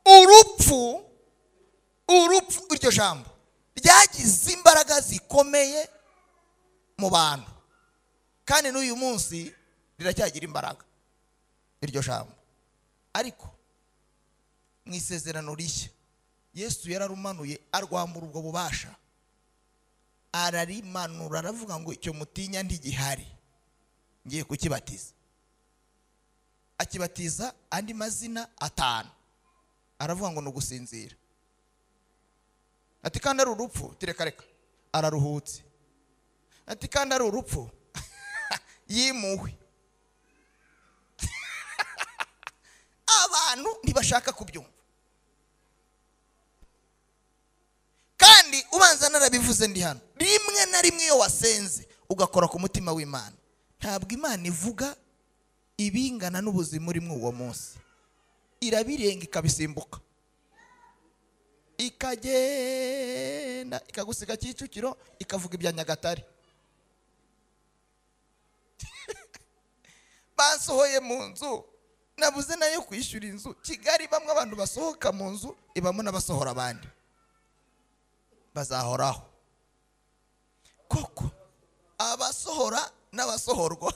Urupfu, urupfu, iryo jambo ryagize imbaraga zikomeye mu bantu, kandi n'uyu munsi riracyagira imbaraga iryo jambo. Ariko mu isezerano rishya Yesu yararumanuye, arwambura ubwo bubasha, ararimanura, aravuga ngo icyo mutinya ntigihari, ngiye kukibatiza. Akibatiza andi mazina 5, aravuga ngo ni ugusinzira. Ati kandi ari urupfu, tireka reka, araruhutse. Ati kandi ari urupfu, yimuwe. Abantu ntibashaka kubyumva. Kandi ubanza narabivuze ndi hano, rimwe na rimwe iyo wasenze ugakora ku mutima w'Imana, ntabwo Imana ivuga ibingana n'ubuzima urimo uwo munsi, irabirenga ikabisimbuka, ikagenda ikagusiga Kicukiro, ikavuga ibya Nyagatare. Basohoye mu nzu, nabuze nayo kwishyura inzu. Kigali bamwe abantu basohoka mu nzu, ibamo n'abasohora abandi, bazahoraho koko, abasohora n'abasohorwa.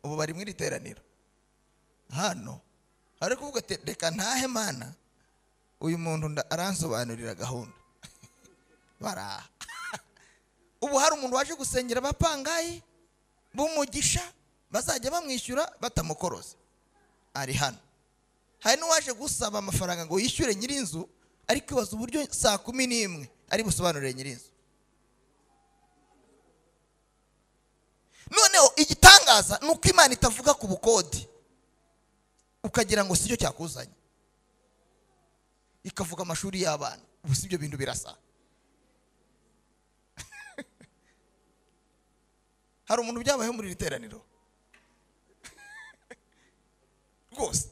Ubu bari mu iteraniro hano, hari kuvuga ati reka ntahe Mana, uyu muntu aransobanurira gahunda. Baraha. Ubu hari umuntu waje gusengera abapangayi b'umugisha, bazajya bamwishyura batamukoroza, ari hano. Hari n'uwaje gusaba amafaranga ngo yishyure nyirinzu, ari kwibaza uburyo saa 11 ari busobanurire nyirinzu. Noneho igitangaza ni uko Imana itavuga ku bukode, ukagira ngo sicyo cyakuzanye, ikavuga amashuri y'abana. Ubu si ibyo bintu birasa. Hari umuntu byabayeho muri iri teraniro rwose.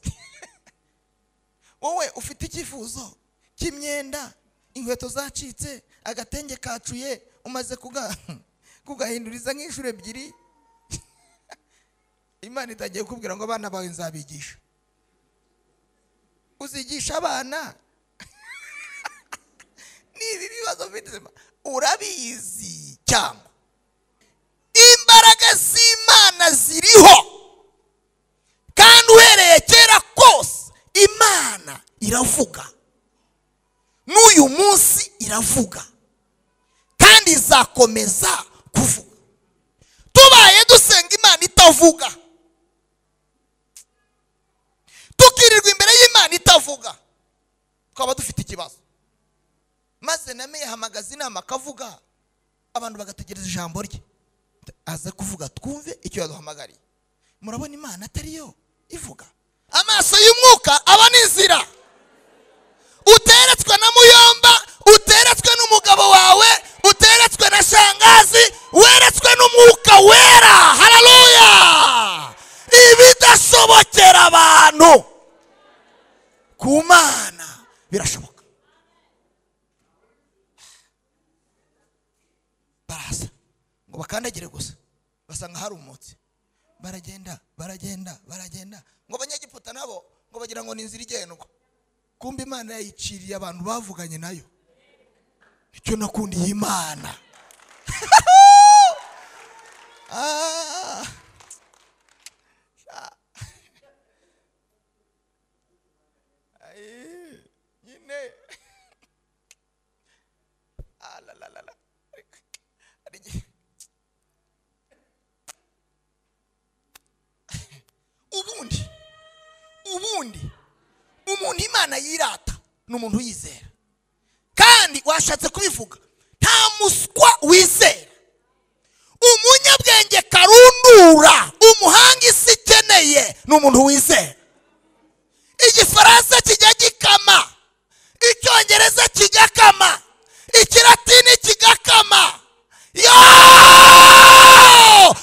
Wowe ufite icyifuzo cy'imyenda, inkweto zacitse, agatenge kacuye, umaze kugahinduriza nk'inshuro 2. Imana itagiye kukubwira ngo abana bawe nzabigisha. Uzigisha abana niba ibibazo ufite urabizi, cyangwa imbaraga z'Imana ziriho, kandi uhereye kera kose Imana iravuga, n'uyu munsi iravuga, kandi izakomeza kuvuga. Tubaye dusenga Imana itavuga, tukirirwa imbere y'Imana itavuga, twaba dufite ikibazo. Maze name yahamagaza inama akavuga, abantu bagategereza ijambo rye, aza kuvuga twumve icyo yaduhamagariye. Murabona Imana atari yo ivuga. Amaso y'umwuka aba n'inzira. Uteretswe na muyomba, uteretswe n'umugabo wawe, uteretswe na shangazi, weretswe n'umwuka wera. Haleluya! Ibidashobokera abantu ku Mana birashoboka. Baraza ngo bakandagire gusa, basanga hari umutsi, baragenda baragenda baragenda. Ngo abanyegiputa nabo ngo bagira ngo ni inzira igendwa, kumbe Imana yayiciriye abantu bavuganye nayo. Icyo nakundiye Imana. Nyine ubundi umuntu Imana yirata ni umuntu uyizera, kandi washatse kubivuga nta muswa wizera. Umunyabwenge karundura, umuhanga isi ikeneye ni umuntu wizera. Igifaransa kijya gikama, Icyongereza kigakama, Ikilatini kigakama. Yo!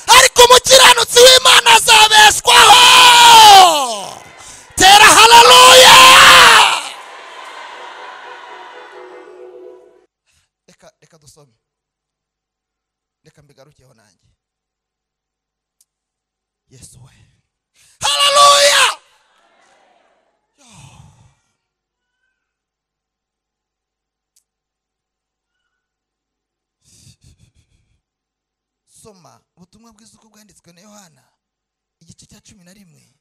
Ariko umukiranutsi w'Imana azabeshwaho. Tera haleluya! Reka dusome, reka mbigarukeho nanjye. Yesu we, haleluya! Gusoma ubutumwa bwiza uko bwanditswe na Yohana igice cya 11.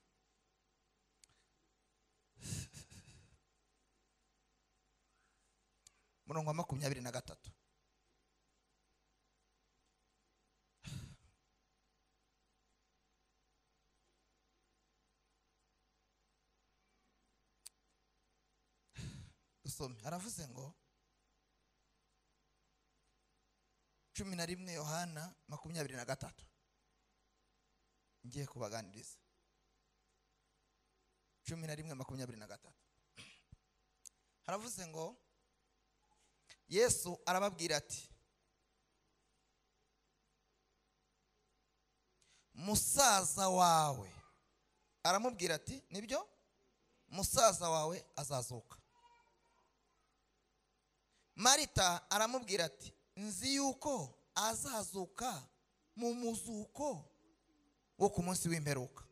Murongo wa 23. Dusome. Aravuze ngo 11 Yohana 23. Ngiye kubaganiriza. 11:23. Haravuze ngo Yesu arababwira ati musaza wawe, aramubwira ati nibyo, musaza wawe azazuka. Marita aramubwira ati nzi yuko azazuka mu muzuko wo ku munsi w'imperuka.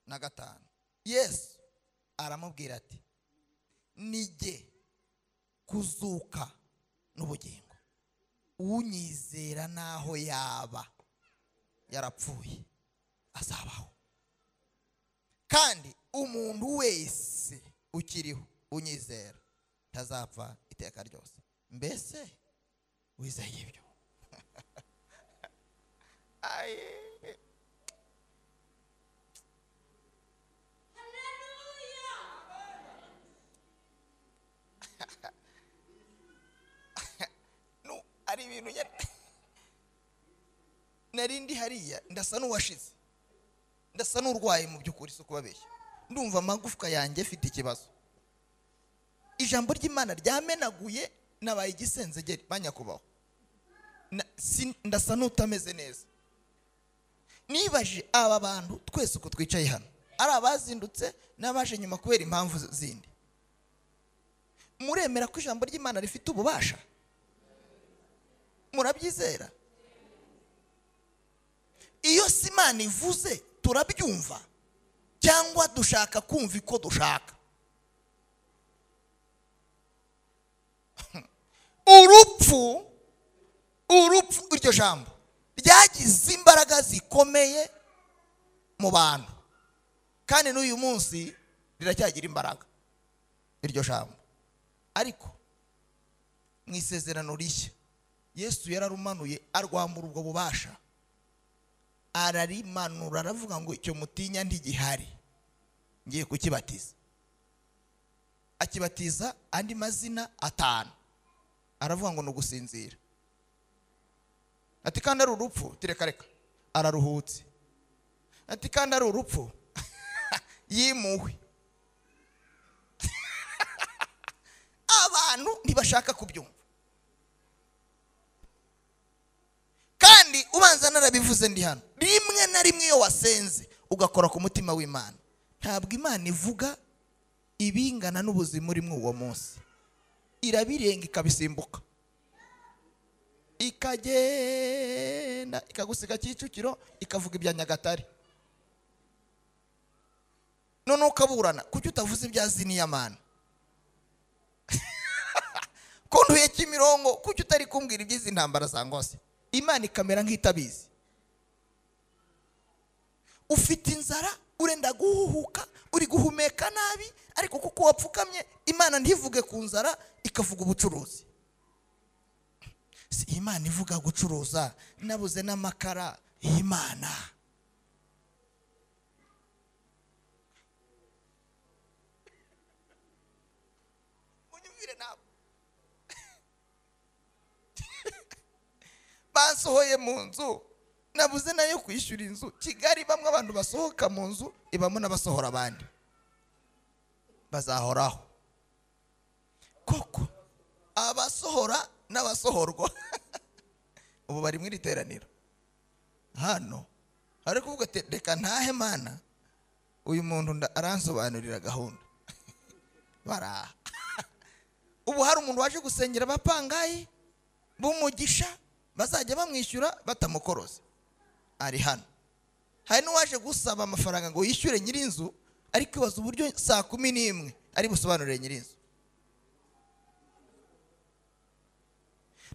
Na 5 Yesu aramubwira ati nijye kuzuka n'ubugingo, unyizera naho yaba yarapfuye azabaho, kandi umuntu wese ukiriho unyizera ntazapfa iteka ryose. Mbese wizeye ibyo? No, ari ibintu narindi hariya ndasa n'uwashize, ndasa n'urwaye mu by'ukuri, si ukubabeshya, ndumva amagufwa yanjye afite ikibazo. Ijambo ry'Imana ryamenaguye nabaye igisenzegeri banyakubaho, ndasa n'utameze neza. Nibaje aba bantu twese uko twicaye hano, ari abazindutse n'abaje nyuma kubera impamvu zindi, muremera ko ijambo ry'Imana rifite ububasha? Murabyizera? Iyo si Imana ivuze turabyumva cyangwa dushaka kumva iko dushaka? Urupfu, iryo jambo ryagize imbaraga zikomeye mu bantu, kandi n'uyu munsi riracyagira imbaraga iryo jambo. Ariko mu isezerano rishya Yesu yararumanuye arwambura ubwo bubasha, ararimanura, aravuga ngo icyo mutinya ntigihari, ngiye kukibatiza. Akibatiza andi mazina 5, aravuga ngo ni ugusinzira. Ati kandi ari urupfu, tireka reka, araruhutse. Ati kandi ari urupfu, yimuwe. Abantu ntibashaka kubyumva. Kandi ubanza narabivuze ndi hano, rimwe na rimwe iyo wasenze ugakora ku mutima w'Imana, ntabwo Imana ivuga ibingana n'ubuzima urimo uwo munsi, irabirenga ikabisimbuka, ikagenda ikagusiga Kicukiro, ikavuga ibya Nyagatare. None ukaburana kuki utavuze ibya Ziniyamana? Ko ntuye Kimirongo kuki utari kumbwira iby'izi ntambara zangose? Imana ikamera nk'itabizi. Ufite inzara, urenda guhuhuka, uri guhumeka nabi, ariko kuko wapfukamye Imana ntivuge ku nzara, ikavuga ubucuruzi. Si Imana ivuga gucuruza, nabuze n'amakara, Imana. Munyumvire nabo. Basohoye mu nzu, nabuze nayo kwishyura inzu. Kigali bamwe abantu basohoka mu nzu, ibamo n'abasohora abandi, bazahoraho koko. Abasohora n'abasohorwa ubu bari mu iri teraniro hano. Hari kuvuga ati reka ntahe Mana, uyu muntu aransobanurira gahunda. Baraha. Ubu hari umuntu waje gusengera abapangayi b'umugisha bazajya bamwishyura batamukoroza, ari hano. Hari n'uwaje gusaba amafaranga ngo yishyure nyirinzu, ariko ibaza uburyo saa 11 ari busobanurire nyirinzu.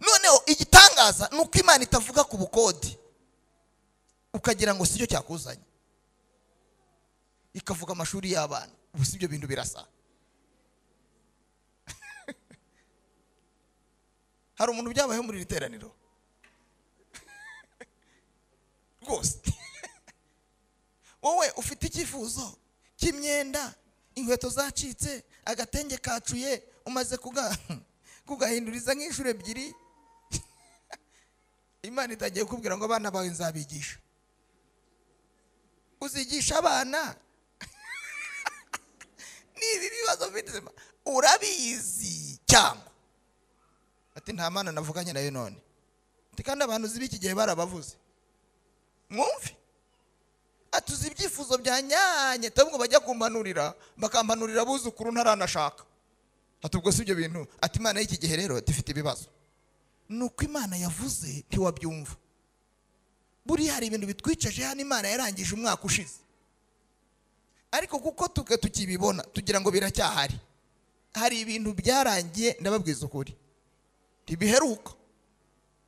Noneho igitangaza ni uko Imana itavuga ku bukode ukagira ngo sicyo cyakuzanye, ikavuga amashuri y'abana. Ubu si ibyo bintu birasa. Hari umuntu byabayeho muri iri teraniro rwose. Wowe ufite icyifuzo cy'imyenda, inkweto zacitse, agatenge kacuye, umaze kugahinduriza nk'inshuro ebyiri. Imana itagiye kukubwira ngo abana bawe nzabigisha. Uzigisha abana niba ibibazo mfite urabizi cyangwa ati nta mana navuganye nayo none. Ati kandi abantu uzi b'iki gihe barabavuze, mwumve atuzi ibyifuzo bya nyanye tabwo bajya kumpanurira bakampanurira abuzukuru ntaranashaka. Ati ubwo si ibyo bintu. Ati Imana y'iki gihe rero dufite ibibazo. Nuko Imana yavuze ntiwabyumva. Buriya hari ibintu bitwicaje hano Imana yarangije umwaka ushize, ariko kuko tuke tukibibona tugira ngo biracyahari. Hari ibintu byarangiye, ndababwiza ukuri, ntibiheruka.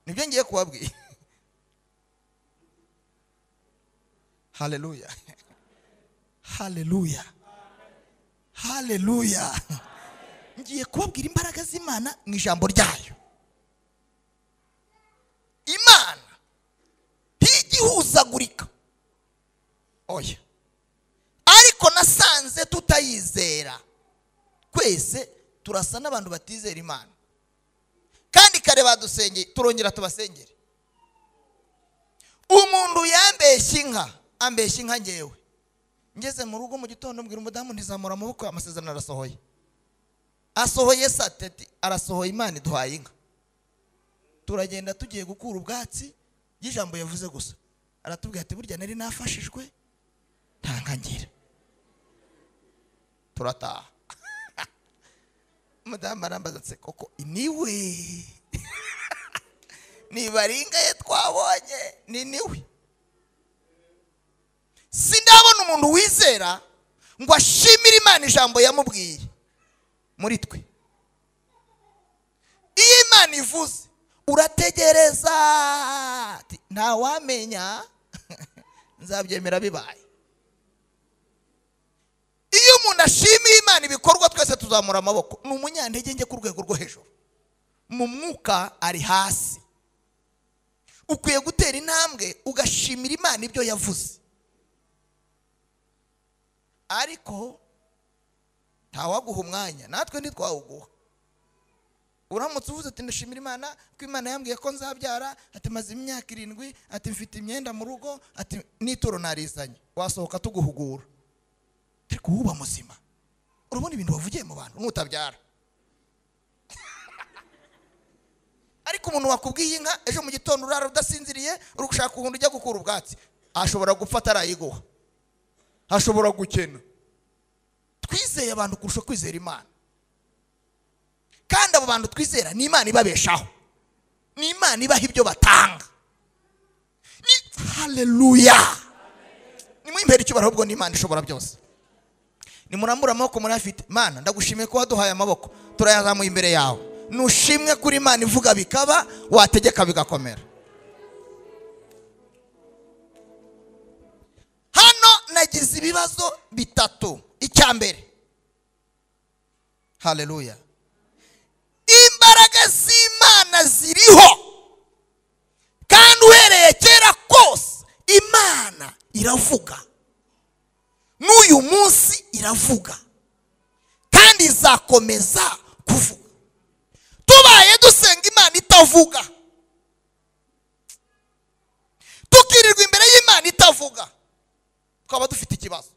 Nibyo ngiye kubabwira. Haleluya, haleluya, haleluya. Ngiye kubabwira imbaraga z'Imana mu ijambo ryayo. Imana ntigihuzagurika, oya. Ariko nasanze tutayizera. Twese turasa n'abantu batizera Imana. Kandi kare badusengeye, turongera tubasengere. Umuntu yambeshya inka, ambeshya inka ngewe. Ngeze mu rugo mu gitondo mbwira umudamu ntizamura amaboko, amasezerano arasohoye. Asohoye sateti, arasohoye, Imana iduhaye inka. Turagenda tugiye gukura ubwatsi y'ijambo yavuze gusa. Aratubwira ati burya nari nafashijwe nta nka ngira. Turataha. Umudamu arambaza ati koko niwe nibaringa ye twabonye ni niwe. Sindabona umuntu wizera ngo ashimire Imana ijambo yamubwiye muri twe. Iyo Imana ivuze urategereza, ntawamenya nzabyemera bibaye. Iyo umuntu ashimiye Imana ibikorwa twese tuzamura amaboko. Ni umunyantege nke ku rwego rwo hejuru, mu mwuka ari hasi. Ukwiye gutera intambwe ugashimira Imana ibyo yavuze. Ariko ntawaguha umwanya, natwe ntitwawuguha. Uramutse uvuze ati ndashimira Imana ko Imana yambwiye ko nzabyara, ati maze imyaka 7, ati mfite imyenda mu rugo, ati n'ituro narizanye, wasohoka tuguhugura. Ariko uba muzima, urabona ibintu wavugiye mu bantu nutabyara. Ariko umuntu wakubwiye inka ejo mu gitondo urara udasinziriye, uri gushaka ubundi ujya gukura ubwatsi, ashobora gupfa atarayiguha, ashobora gukena. Twizeye abantu kurusha kwizera Imana. Kandi abo bantu twizera ni Imana ibabeshaho, ni Imana ibaha ibyo batanga. Ni haleluya. Nimuyimpere icyubahiro, ahubwo ni Imana ishobora byose. Nimurambura amaboko murafite. Mana ndagushimiye ko waduhaye amaboko, turayazamuye imbere yawe. Nushimwe kuri Imana ivuga bikaba, wategeka bigakomera. Hano nagize ibibazo bitatu. Icya mbere, haleluya, imbaraga z'Imana ziriho, kandi uhereye kera kose Imana iravuga, n'uyu munsi iravuga, kandi izakomeza kuvuga. Tubaye dusenga Imana itavuga, tukirirwa imbere y'Imana itavuga, twaba dufite ikibazo.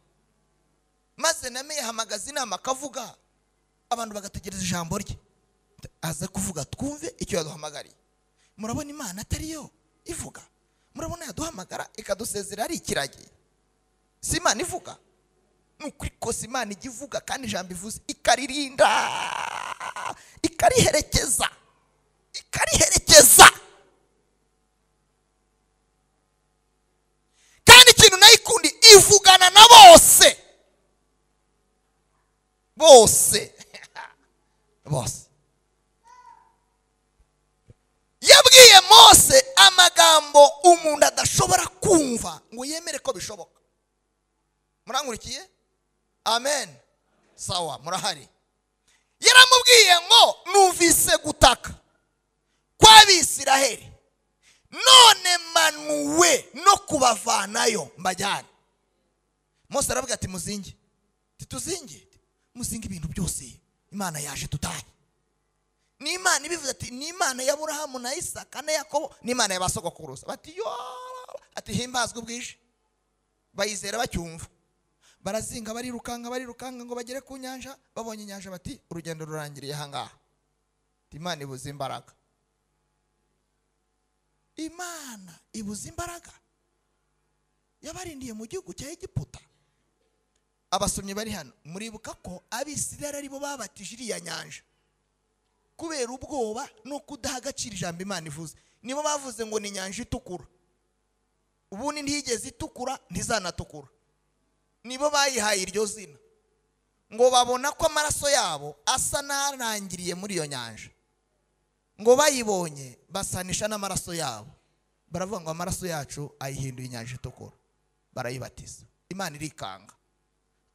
Maze namenye hamagaza inama akavuga, abantu bagategereza ijambo rye, aza kuvuga twumve icyo yaduhamagariye. Murabona Imana atari yo ivuga? Murabona yaduhamagara ikadusezera ari ikiragi? Si Imana ivuga? Ni ukuri kose Imana ijya ivuga, kandi ijambo ivuze ikaririnda, ikariherekeza, ikariherekeza. Kandi ikintu nayikundi, ivugana na bose bose bose. kubyumva ngo yemere ko bishoboka. Murankurikiye? Amen. Sawa, murahari. Yaramubwiye ngo numvise gutaka kw'Abisiraheli, none manuwe no kubavanayo mbajyane. Mose aravuga ati muzinge. Tituzinge, muzinge ibintu byose, Imana yaje tutahe. Ni Imana ibivuze ati ni Imana ya Aburahamu na Isaka na Yakobo, ni Imana ya basogokuruza. Bati yo, ati himbazwe ubwije. Bayizera bacyumva. Barazinga barirukanga barirukanga ngo bagere ku nyanja, babonye inyanja bati urugendo rurangiriye ahangaha. Imana ibuze imbaraga. Imana ibuze imbaraga. Yabarindiye mu gihugu cya Egiputa. Abasomyi bari hano muribuka ko Abisirayeli ari bo babatije iriya nyanja kubera ubwoba no kudaha agaciro ijambo Imana ivuze. Nibo bavuze ngo ni inyanja itukura, ubundi ntiyigeze itukura, ntizanatukura. Nibo bayihaye iryo zina ngo babona ko amaraso yabo asa n'arangiriye muri iyo nyanja, ngo bayibonye basanisha n'amaraso yabo, baravuga ngo amaraso yacu ayihinduye inyanja itukura, barayibatiza. Imana irikanga.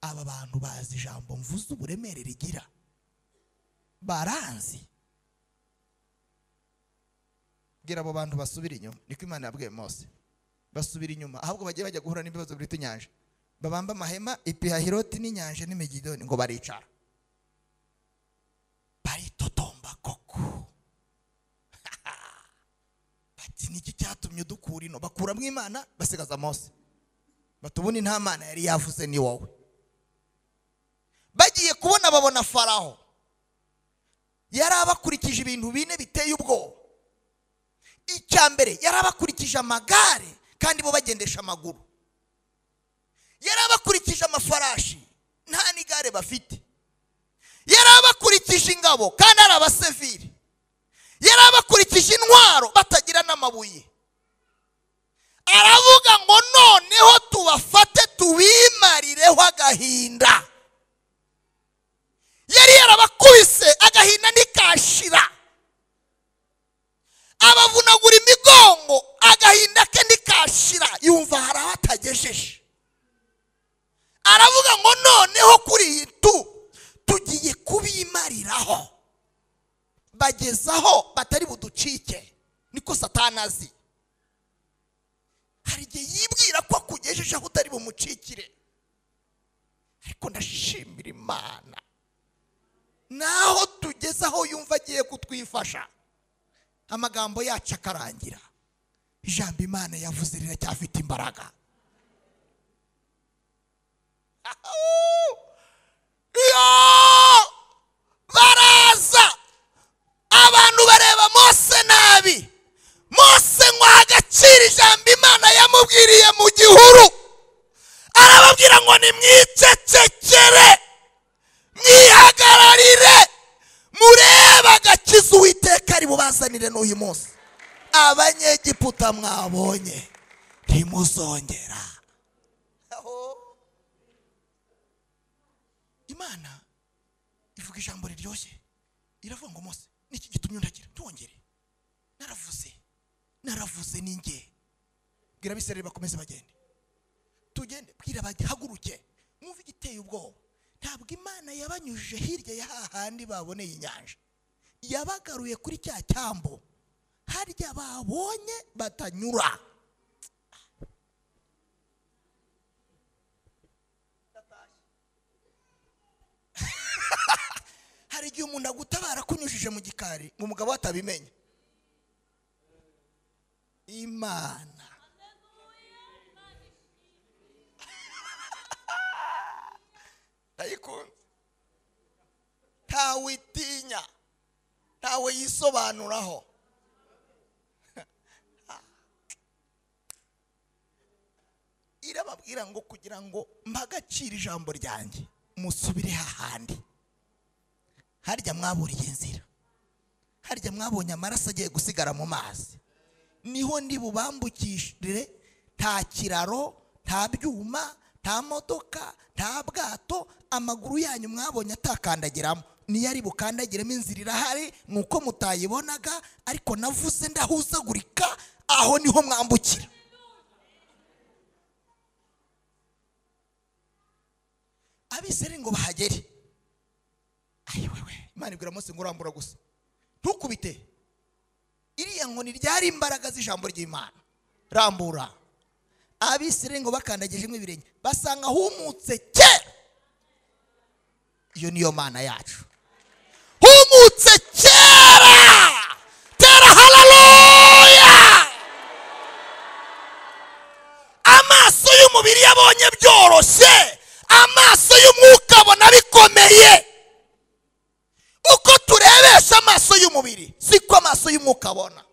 Aba bantu bazi ijambo mvuze uburemere rigira, baranzi. Bwira abo bantu basubira inyuma, niko Imana yabwiye Mose. Basubira inyuma, ahubwo bagiye bajya guhura n'ibibazo biruta inyanja. Babamba amahema Ipihahiroti n'inyanja n'Imegidoni, ngo baricara, baritotomba koko. Bati niki cyatumye dukura ino? Bakuramo Imana basigaza Mose. Batubuni nta Mana yari yavuze ni wowe. Bagiye kubona babona Faraho yari abakurikije ibintu bine biteye ubwoba. Icya mbere, yari abakurikije amagare kandi bo bagendesha amaguru. Yari abakurikije amafarashi nta n'igare bafite. Yari abakurikije ingabo kandi ari abasivili. Yari abakurikije intwaro batagira n'amabuye. Aravuga ngo noneho tubafate tubimarireho agahinda. Yari yarabakubise agahinda ntikashira, abavunagura imigongo agahinda ke ntikashira, yumva hari aho atagejeje. Aravuga ngo noneho kuri iyi tugiye kubimariraho, bagezaho batari buducike. Niko Satani azi. Hari igihe yibwira ko akugejeje aho utari bumucikire, ariko ndashimira Imana naho tugeze aho yumva agiye kutwifasha, amagambo yacu akarangira. Ijambo Imana yavuze riracyafite imbaraga. Baraza abantu bareba Mose nabi. Mose ngo agacira ijambo Imana yamubwiriye mu gihuru, arababwira ngo nimwicecekere, mwihagararire, murebe agakiza Uwiteka ari bubazanire n'uyu munsi. Abanyegiputa mwabonye ntimuzongera. Imana ivuga ijambo riryoshye, iravuga ngo Mose niki gitumye undagira? Ntiwongere. Naravuze, naravuze ninjye. Bwira Abisirayeli bakomeze bagende, tugende. Bwira bahaguruke, mwumve igiteye ubwoba. Ntabwo Imana yabanyujije hirya ya hahandi baboneye inyanja, yabagaruye kuri cya cyambo harya babonye batanyura. Hari igihe umuntu agutabara kunyujije mu gikari ngo umugabo atabimenya. Imana ndayikunze, ntawe itinya, ntawe yisobanuraho. Irababwira ngo kugira ngo mpagacire ijambo ryanjye musubire hahandi harya mwaburiye inzira, harya mwabonye amaraso agiye gusigara mu mazi, niho ndi bubambukishire. Nta kiraro, nta byuma, nta modoka, nta bwato, amaguru yanyu mwabonye atakandagiramo, niyo ari bukandagiremo. Inzira irahari nuko mutayibonaga, ariko navuze ndahuzagurika, aho niho mwambukira. Abisirayeli ngo bahagere, ayiwewe, Imana ibwira Mose ngo urambura gusa, ntukubite iriya nkoni, ryari imbaraga z'ijambo ry'Imana. Rambura. Abisirayeli ngo bakandagijemo ibirenge basanga humutse kera. Iyo niyo Mana yacu, humutse kera. Tera haleluya. Amaso y'umubiri yabonye byoroshye, amaso y'umwuka abona bikomeye. Uko turebesha amaso y'umubiri siko amaso y'umwuka abona.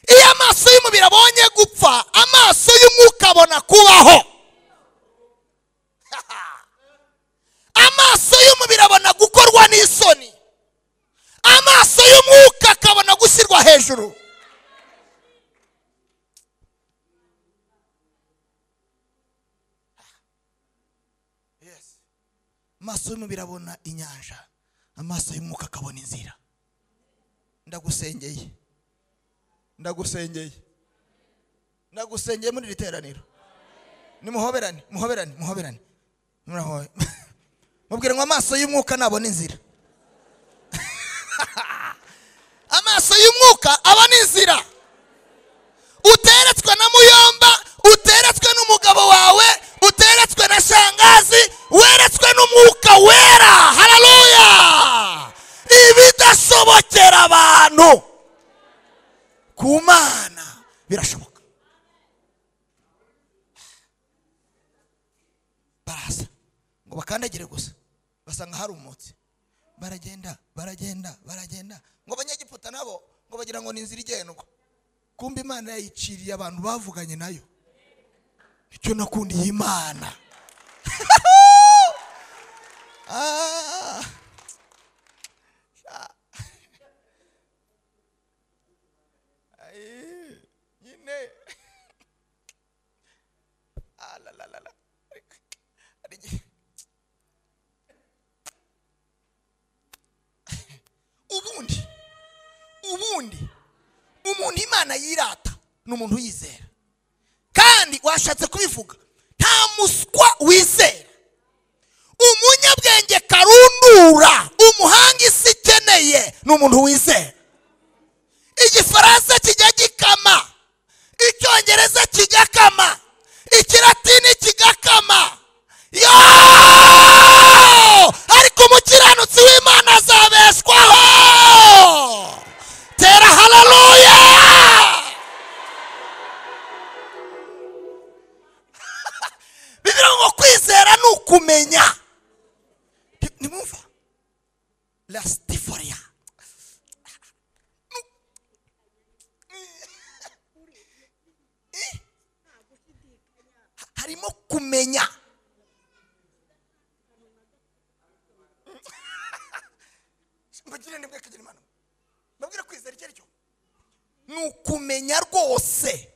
Iyo amaso y'umubiri abonye gupfa, amaso y'umwuka abona kubaho. Amaso y'umubiri abona gukorwa n'isoni, amaso y'umwuka akabona gushyirwa hejuru. Yes. Amaso y'umubiri abona inyanja, amaso y'umwuka akabona inzira. Ndagusengeye, ndagusengeye, ndagusengeye muri iri teraniro. Nimuhoberane, muhoberane, muhoberane, murahobe. Mubwire ngo amaso y'umwuka nabona inzira. Amaso y'umwuka abona inzira. Uteretswe na muyomba, uteretswe n'umugabo wawe, uteretswe na shangazi, weretswe n'umwuka wera. Haleluya. Ibidashobokera abantu ku Mana birashoboka. Baraza ngo bakandagire gusa, basanga hari umutsi. Baragenda, baragenda, baragenda. Ngo abanyegiputa nabo ngo bagira ngo ni inzira igendwa. Kumbe Imana yayiciriye abantu bavuganye nayo. Icyo nakundiye Imana. Nyine. La la la la. Ubundi umuntu Imana yirata ni umuntu yizera. Kandi washatse kubivuga, nta muswa wizera. Umunyabwenge karundura, umuhanga isi ikeneye ni umuntu wizera. Igifaransa kijya gikama, Icyongereza kigakama, Ikilatini kigakama. Yo! Ariko umukiranutsi w'Imana azabeshwaho. Tera haleluya. Bibiliya ngo kwizera ni ukumenya. Nimumva la stiforia. Harimo kumenya. Mbagire nibwe kagira Imana. Mbabwira kwizera icyo aricyo. Ni ukumenya rwose.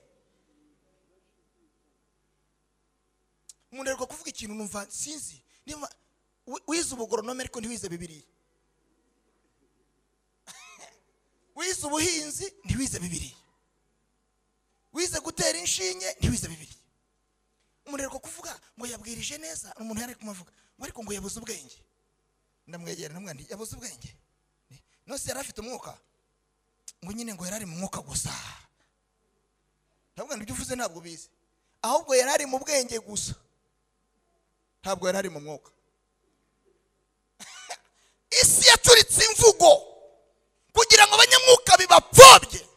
Umuntu ariko kuvuga ikintu numva sinzi. Niba wize ubugoronome ariko ntiwize Bibiliya. Wize ubuhinzi ntiwize Bibiliya. Wize gutera inshinge ntiwize Bibiliya. Umuntu ariko kuvuga ngo yabwirije neza, umuntu yari kumavuga ngo ariko ngo yabuze ubwenge. Ndamwegera ndamwandi yabuze ubwenge. Nose yari afite umwuka, ngo nyine ngo yarari mu mwuka gusa. Ndavuga ngo ibyo uvuze ntabwo bize, ahubwo yarari mu bwenge gusa, ntabwo yarari mu mwuka. Isi yaturitse imvugo kugira ngo abanyamwuka bibapfobye.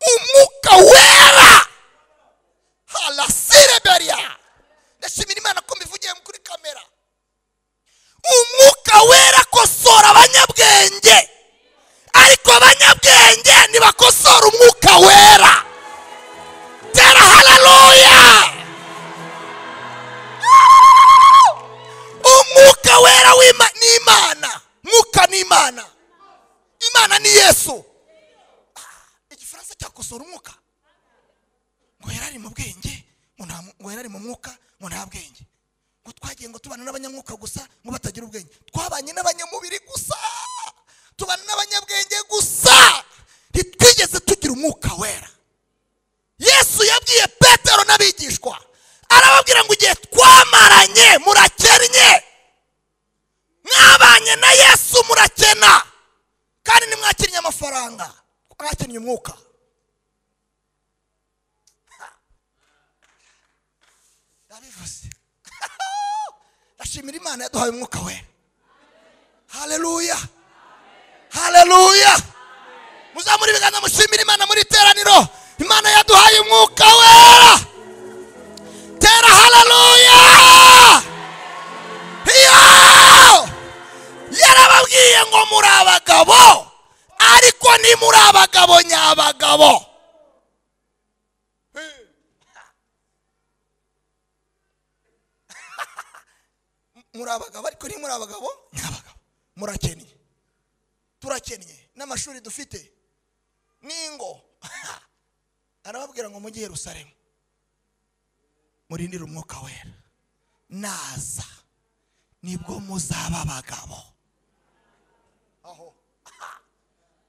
Umwuka wera halasireberia. Ndashimira Imana ko mbivugiye kuri kamera. Umwuka wera kosora abanyabwenge, ariko abanyabwenge ntibakosora umwuka wera. Tera haleluya. Umwuka wera ni Imana. Mwuka ni Imana. Imana ni Yesu. Igifaransa cyakosora umwuka. Ngo yarari mu bwenge, ngo yarari mu mwuka, ngo nta bwenge. Ngo twagiye ngo tubana n'abanyamwuka gusa, ngo batagira ubwenge. Twabanye n'abanyamubiri gusa, tubana n'abanyabwenge gusa, ntitwigeze tugira umwuka wera. Yesu yabwiye Petero n'abigishwa, arababwira ngo igihe twamaranye Murakena kandi nimwakinnye amafaranga, mwakinnye umwuka. Ndabivuze. Ndashimira Imana yaduhaye umwuka we. Haleluya, haleluya. Muzamuri ibiganza mushimira Imana muri iteraniro. Imana yaduhaye umwuka wera. Tera haleluya. Iyo yarababwiye ngo muri abagabo, ariko ni muri abagabo nyabagabo. Muri abagabo ariko ni muri abagabo nyabagabo. Murakennye, turakennye n'amashuri dufite n'ingo. Arababwira ngo mujye Yerusalemu murindire umwuka wera, naza nibwo muzaba abagabo. Aho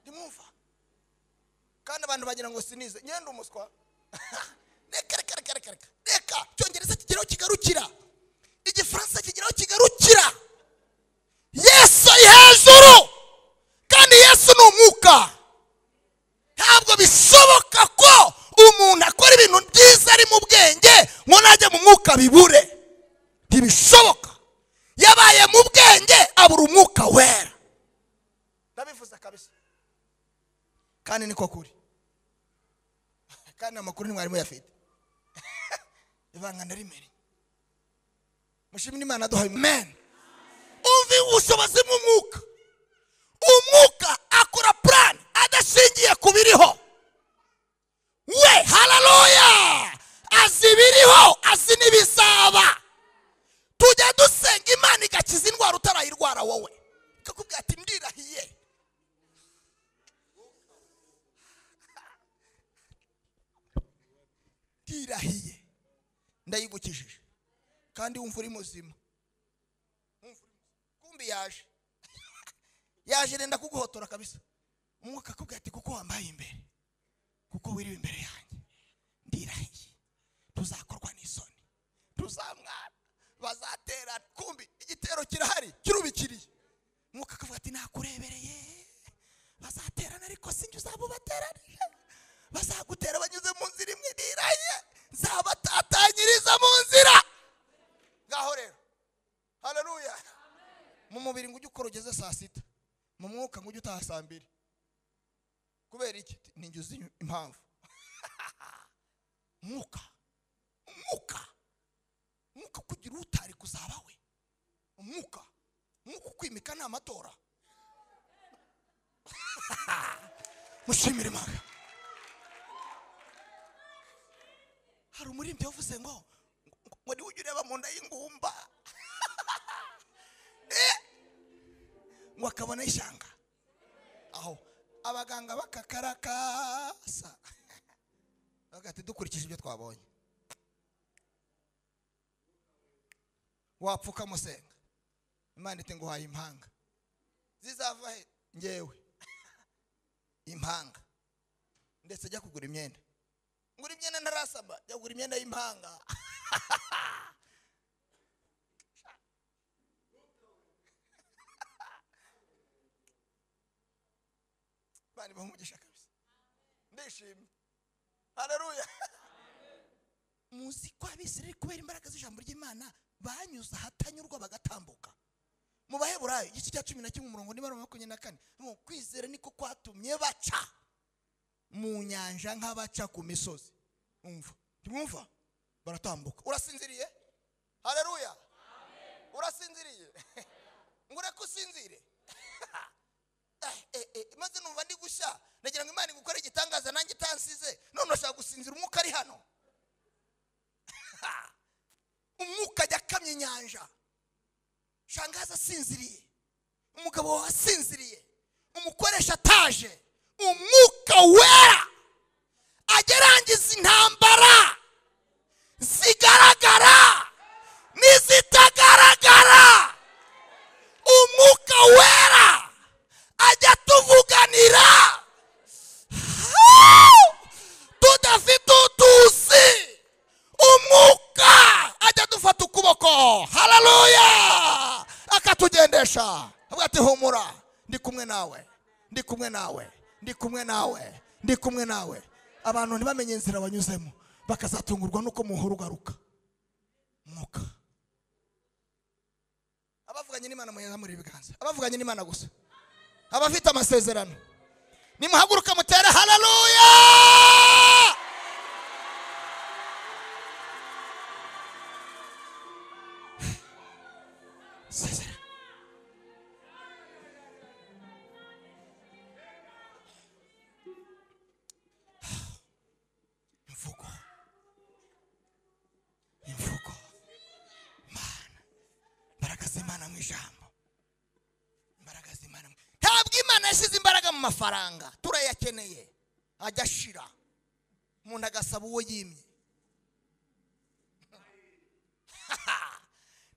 ndimwumva kandi abantu bagira ngo sinize ngenda umuswa. Reka reka reka reka reka, Icyongereza kigeraho kigarukira, Igifaransa kigeraho kigarukira. Yesu ari hejuru kandi Yesu ni umwuka. Ntabwo bishoboka ko umuntu akora ibintu byiza ari mu bwenge ngo najya mu mwuka bibure. Ntibishoboka. Yabaye mu bwenge abura umwuka wera. Ndabivuze kabisa kandi niko kuri, kandi amakuru ntimwari muyafite. Ibanga ndarimere. Mushimire Imana duhaye amen. Umvi ubushobozi bw'umwuka. Umwuka akora plan adashingiye ku biriho. We haleluya, azi ibiriho, azi n'ibizaba. Tujya dusenga Imana igakiza indwara utarayirwara wowe, ikakubwira ati ndirahiye. Ndirahiye ndayigukijije kandi wumva uri muzima. Kumbi yaje yaje renda kuguhotora kabisa. Umwuka akubwira ati kuko wambaye imbere, kuko wiriwe imbere yanjye, ndirahiye tuzakorwa n'isoni, tuzamwara, bazatera. Kumbi igitero kirahari kirubikiriye. Umwuka akavuga ati nakurebereye, bazaterana ariko sinjye uzabubateranije, bazagutera banyuze mu nzira imwe, ndirahiye nzabatatanyiriza mu nzira. Ngaho rero haleluya. Mu mubiri ngo ujye ukora ugeze saa sita, mu mwuka ngo ujye utaha saa mbiri. Kubera iki? Ninjye uzi impamvu. Mwuka, umwuka, umwuka kugira utari kuzaba we. Umwuka, umwuka ukwimika ni amatora. Mushimire Imana. Hari umuririmbyi wavuze ngo ngo niwe ujya ureba mu nda y'ingumba ngo akabona ishyanga. Aho abaganga bakakarakasa bagati dukurikije ibyo twabonye. Wapfuka musenga Imana iti nguhaye impanga zizava he? Ngewe impanga, ndetse jya kugura imyenda. Ngura imyenda ntarasaba, jya kugura imyenda y'impanga. Bari bamugisha kabisa. Ndishimye. Haleluya. Muzi ko Abisirayeli kubera imbaraga z'ijambo ry'Imana banyuze ahatanyurwa bagatambuka. Mu Baheburayo igice cya 11 umurongo niba 24, ngo kwizera niko kwatumye baca mu nyanja nk'abaca ku misozi. Umva, ntimwumva? Baratambuka. Urasinziriye? Haleluya. Urasinziriye? Ngure kusinzire. Maze numva ndi gushya, nagira ngo Imana igukore igitangaza nanjye itansize. None urashaka gusinzira umwuka ari hano. Umwuka ajya akamya inyanja. Shangaza asinziriye, umugabo wawe asinziriye, umukoresha ataje. Umwuka wera agerangiza intambara zigaragara n'izitagaragara. Umwuka wera ajya tuvuganira tudafite utuzi. Umwuka ajya dufata ukuboko, haleluya, akatugendesha. Avuga ati humura, Ndi kumwe nawe, ndi kumwe nawe, ndi kumwe nawe, ndi kumwe nawe. Abantu ntibamenye inzira wanyuzemo, bakazatungurwa nuko muhora ugaruka. Mwuka. Abavuganye n'Imana muyazamure ibiganza. Abavuganye n'Imana gusa, abafite amasezerano, nimuhaguruka mutere haleluya. Sezerano. Imvugo, imvugo, Mana, imbaraga z'Imana mu ijambo, imbaraga z'Imana. Ntabwo Imana yashyize imbaraga mu mafaranga, turayakeneye, ajya ashira, umuntu agasaba uwo yimye.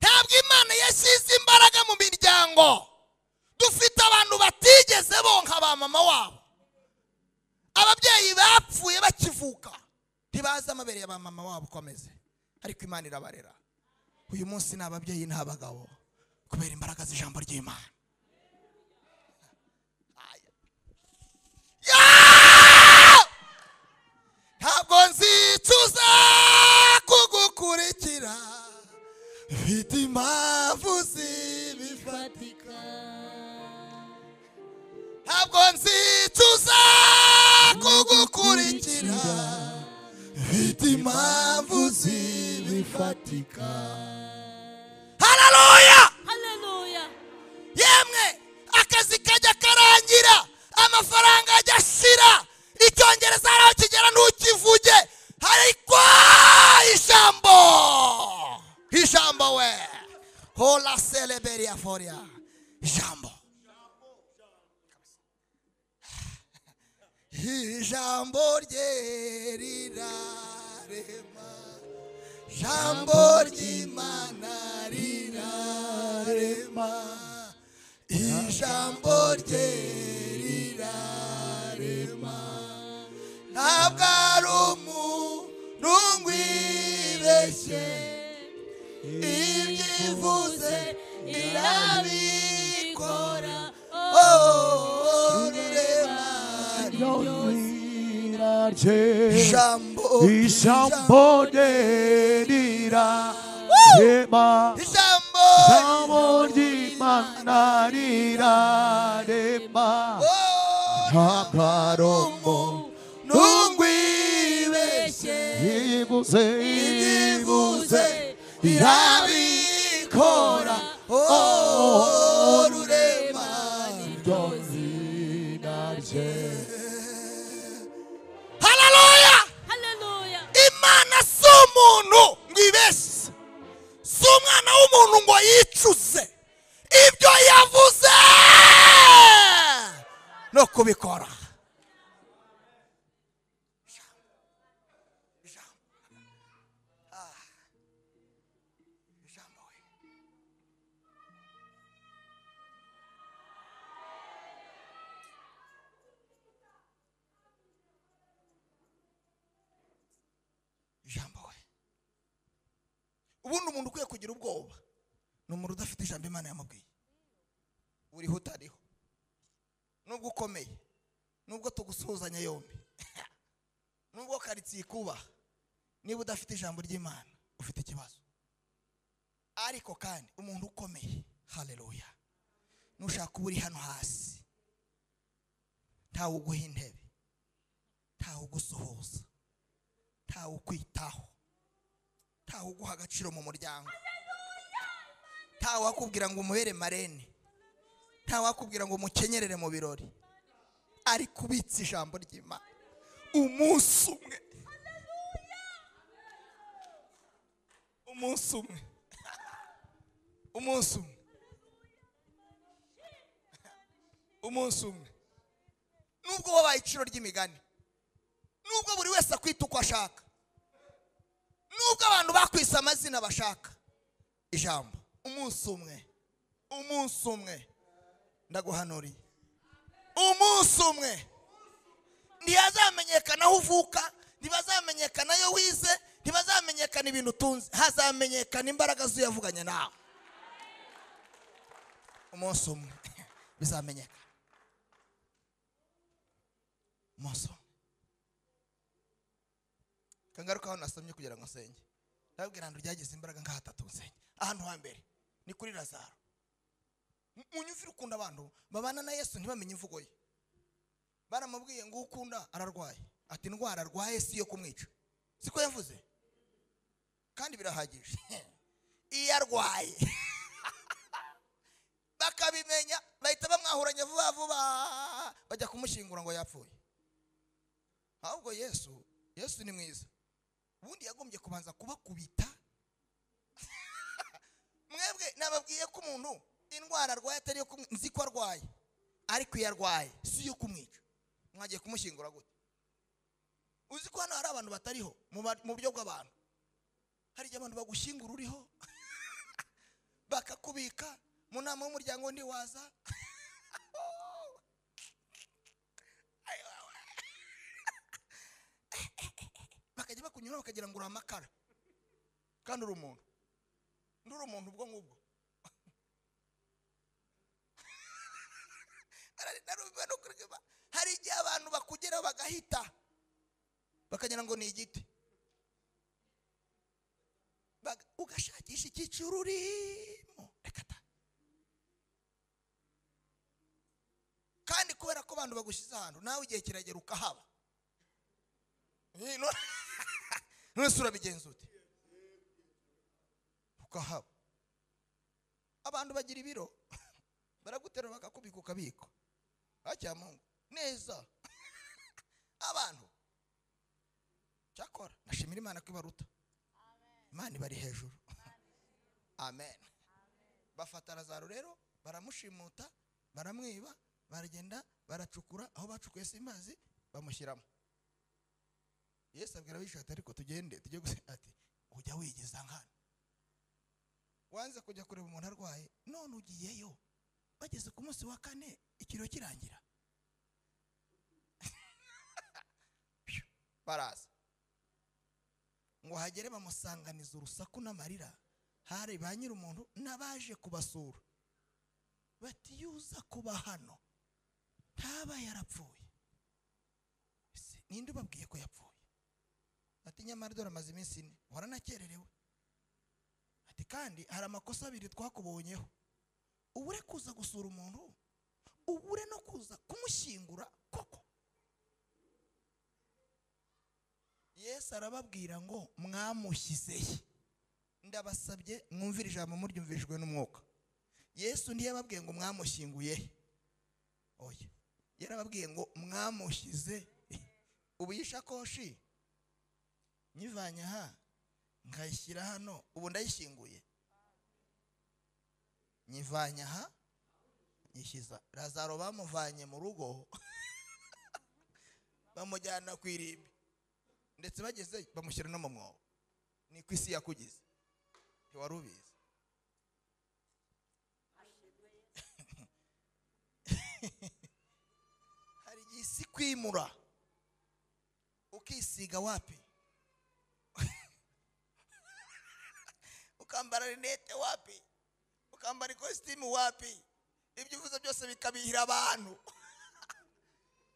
Ntabwo Imana yashyize imbaraga mu miryango. Dufite abantu batigeze bonka ba mama wabo, ababyeyi bapfuye bakivuka, ntibazi amabere ya ba mama wabo uko ameze, ariko Imana irabarera. Uyu munsi ni ababyeyi n'abagabo kubera imbaraga z'ijambo ry'Imana. Ntabwo nzicuza kugukurikira, mfite impamvu zibifatika. Ntabwo nzicuza kugukurikira, mfite impamvu zibifatika. Haleluya, haleluya. Yemwe akazi kajya karangira, amafaranga ajya ashira, icyongereza hari aho kigera ntukivuge, ariko ijambo, ijambo we hola celeberia foria, ijambo, ijambo rye rirarema, ijambo ry'Imana rirarema, ijambo rye rirarema. Ntabwo ari umuntu ngwibeshye, ibyivuze irabikora. Oh, rurema ijambo, ijambo rirarema, ijambo ry'Imana rirarema. Ntabwo ari umuntu ngwibeshye, ibuze, ibuze irabikora. Oh, rurema iryo zina rye. Haleluya, haleluya. Imana si umuntu ngo ibeshye, si umwana w'umuntu ngo yicuze ibyo yavuze no kubikora. Ijambo we. Ijambo we. Ubundi umuntu ukwiye kugira ubwoba ni umuntu udafite ijambo Imana yamubwiye. Uriho utariho, nubwo ukomeye, nubwo tugusuhuzanya yombi, nubwo karitsiye ikubaha, niba udafite ijambo ry'Imana ufite ikibazo. Ariko kandi umuntu ukomeye, haleluya, nushaka uba uri hano hasi, ntawe uguha intebe, ntawe ugusuhuza, ntawe ukwitaho, ntawe uguha agaciro mu muryango, ntawe wakubwira ngo umuhere marene, ntawe wakubwira ngo umukenyerere mu birori, ariko ubitse ijambo ry'Imana umunsi umwe, umunsi umwe, umunsi umwe, umunsi umwe, nubwo wabaye iciro ry'imigani, nubwo buri wese akwita uko ashaka, nubwo abantu bakwise amazina bashaka, ijambo umunsi umwe, umunsi umwe, ndaguhanuriye, umunsi umwe ntihazamenyekana aho uvuka, ntibazamenyekana ayo wize, ntibazamenyekana ibintu utunze, hazamenyekana imbaraga z'uyavuganye nawe. Umunsi umwe Bizamenyekana umunsi umwe. Kangaruka aho nasomye kugira ngo nsenge. Ndababwira ahantu ryagize imbaraga nka hatatu nsenge. Ahantu hambere ni kuri Lazaro. Munyumvire ukunda abantu babana na Yesu ntibamenye imvugo ye. Baramubwiye ngo ukunda ararwaye, ati indwara arwaye si yo kumwica. Siko yavuze? Kandi birahagije. Iyo arwaye bakabimenya bahita bamwahuranya vuba vuba bajya kumushyingura ngo yapfuye. Ahubwo Yesu ni mwiza. Ubundi yagombye kubanza kubakubita. Mwebwe nababwiye ko umuntu indwara arwaye atari yo kumwica, nzi ko arwaye ariko iyo arwaye si yo kumwica. Mwagiye kumushyingura gute? Uzi ko hano hari abantu batariho mu buryo bw'abantu. Hari igihe abantu bagushyingura uriho bakakubika mu nama y'umuryango ntiwaza. Bakajya bakunyura bakagira ngo uri amakara kandi uri umuntu. Uri umuntu ubwo ngubwo. Hari igihe abantu bakugeraho bagahita bakagira ngo ni igiti, ugashakisha icyiciro urimo. Reka ta. Kandi kubera ko abantu bagushyize ahantu nawe igihe kiragera ukahaba. None se urabigenza ute? Ukahaba. Abantu bagira ibiro baraguterura bakakubika ukabika. Mungu neza. Abantu cyakora nashimira Imana ko ibaruta. Imana ibari hejuru. Amen. Bafata Lazaro rero baramushimuta, baramwiba, baragenda baracukura aho bacukuye simbazi bamushyiramo. Yesu abwira abigishwa ati ariko tugende tujye gusenga. Ati ujya wigiza nkana, wanze kujya kureba umuntu arwaye none ugiyeyo. Bageze ku munsi wa kane ikiro kirangira. Baraza ngo hagere bamusanganiza urusaku n'amarira. Hari ba nyiri umuntu n'abaje kubasura bati yuza kuba hano ntaba yarapfuye. Ese ninde ubabwiye ko yapfuye? Ati nyamara dore amaze iminsi ine waranakererewe. Ati kandi hari amakosa abiri twakubonyeho, ubure kuza gusura umuntu, ubure no kuza kumushyingura koko. Yesu arababwira ngo mwamushyize. Ndabasabye mwumvire ijambo muryumvishwe n'umwuka. Yesu ntiyababwiye ngo mwamushyinguye. Oya, yarababwiye ngo mwamushyize. Ubu yishakoshi nyivanye aha nkayishyira hano, ubu ndayishyinguye. Nyivanye aha nyishyiza. Lazaro bamuvanye mu rugo bamujyana ku irimbi, ndetse bageze bamushyira no mu mwobo. Ni ku isi yakugize, ntiwari ubizi. Hari igihe isi kwimura ukisiga wapi, ukambara rinete wapi, ukambara ikositimu wapi, ibyo uvuze byose bikabihira abantu.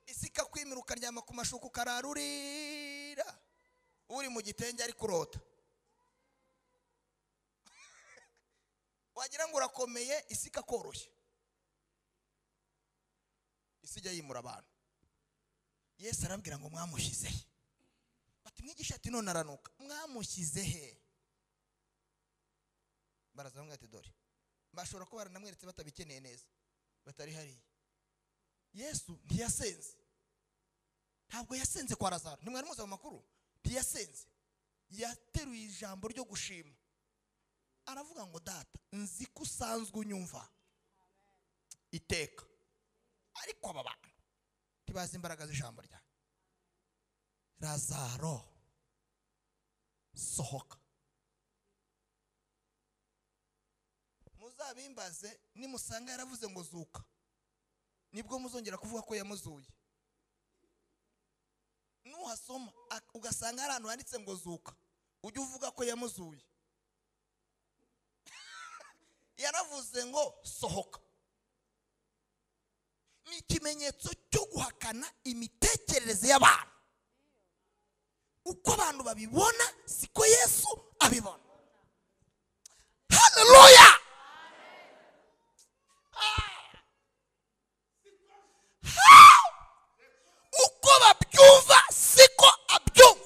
Isi ikakwimura ukaryama ku mashuka ukararurira uri mu gitenge ari kurota, wagira ngo urakomeye. Isi ikakoroshya. Isi ijya yimura abantu. Yesu arabwira ngo mwamushyize he? Bati mwigisha ati none aranuka. Mwamushyize he? Baraza bamwe ati dore. Bashobora kuba baranamweretse batabikeneye neza, batari hariya. Yesu ntiyasenze. Ntabwo yasenze kwa Lazaro. Ntimwari muzi amakuru? Ntiyasenze. Yateruye ijambo ryo gushima. Aravuga ngo data nzi ko usanzwe unyumva iteka, ariko aba bantu ntibazi imbaraga z'ijambo ryawe. Lazaro sohoka. Muzabimbaze nimusanga yaravuze ngo zuka, nibwo muzongera kuvuga ko yamuzuye. Nuhasoma ugasanga hari ahantu handitse ngo zuka, ujye uvuga ko yamuzuye. Yaravuze ngo sohoka. Ikimenyetso cyo guhakana imitekerereze y'abantu. Uko abantu babibona siko Yesu abibona. Haleluya! Uko babyumva siko abyumva.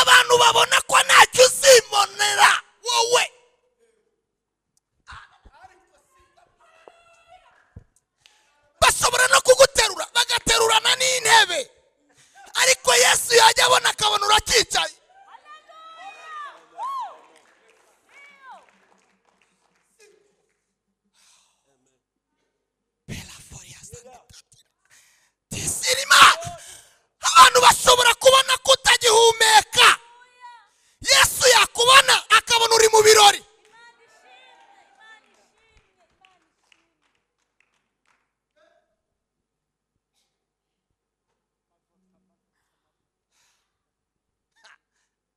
Abantu babona ko ntacyo uzimonera wowe. Bashobora no kuguterura bagaterurana n'intebe, ariko Yesu yajya abona akabona urakicaye. Abantu bashobora kubona ko utagihumeka, Yesu yakubona akabona uri mu birori.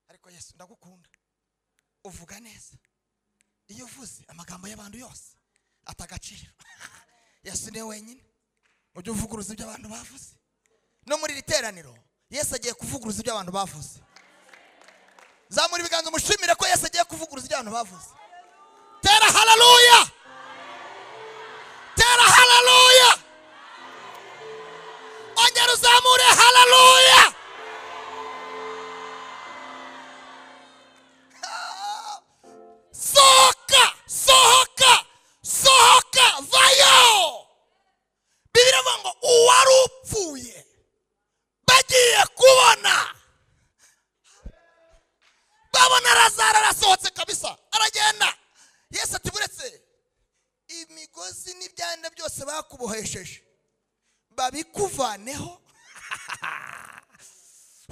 Ariko Yesu ndagukunda, uvuga neza. Iyo uvuze amagambo y'abantu yose atagaciro. Yesu niwe wenyine ujya uvuguruza ibyo abantu bavuze. No muri iri teraniro Yesu agiye kuvuguruza ibyo abantu bavuze. Zamura ibiganza umushimire ko Yesu agiye kuvuguruza ibyo abantu bavuze. Tera haleluya! Tera haleluya! Ongera uzamure haleluya! Sohoka, sohoka, sohoka, vayo! Bibiliya ivuga ngo uwari upfuye bagiye kubona, babona Lazaro arasohotse kabisa, aragenda. Yesu ati buretse imigozi n'ibyanda byose bakubohesheje babikuvaneho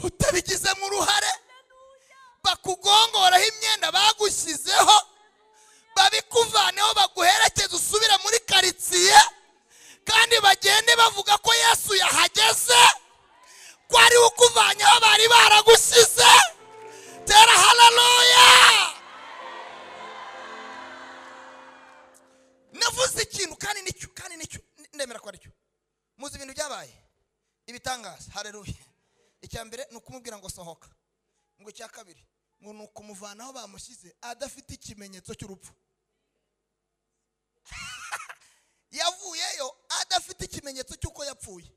utabigizemo uruhare, bakugongoraho imyenda bagushyizeho babikuvaneho, baguherekeze usubire muri karitsiye, kandi bagende bavuga ko Yesu yahageze, ko ari ukuvanyeho bari baragusize. Tera haleluya! Navuze ikintu kandi nicyo, kandi nicyo ndemera ko aricyo. Muzi ibintu byabaye ibitangaza. Haleluya! Icya mbere ni ukumubwira ngo sohoka, ngo icya kabiri ngo ni ukumuvanaho bamushyize adafite ikimenyetso cy'urupfu. Yavuyeyo adafite ikimenyetso cy'uko yapfuye,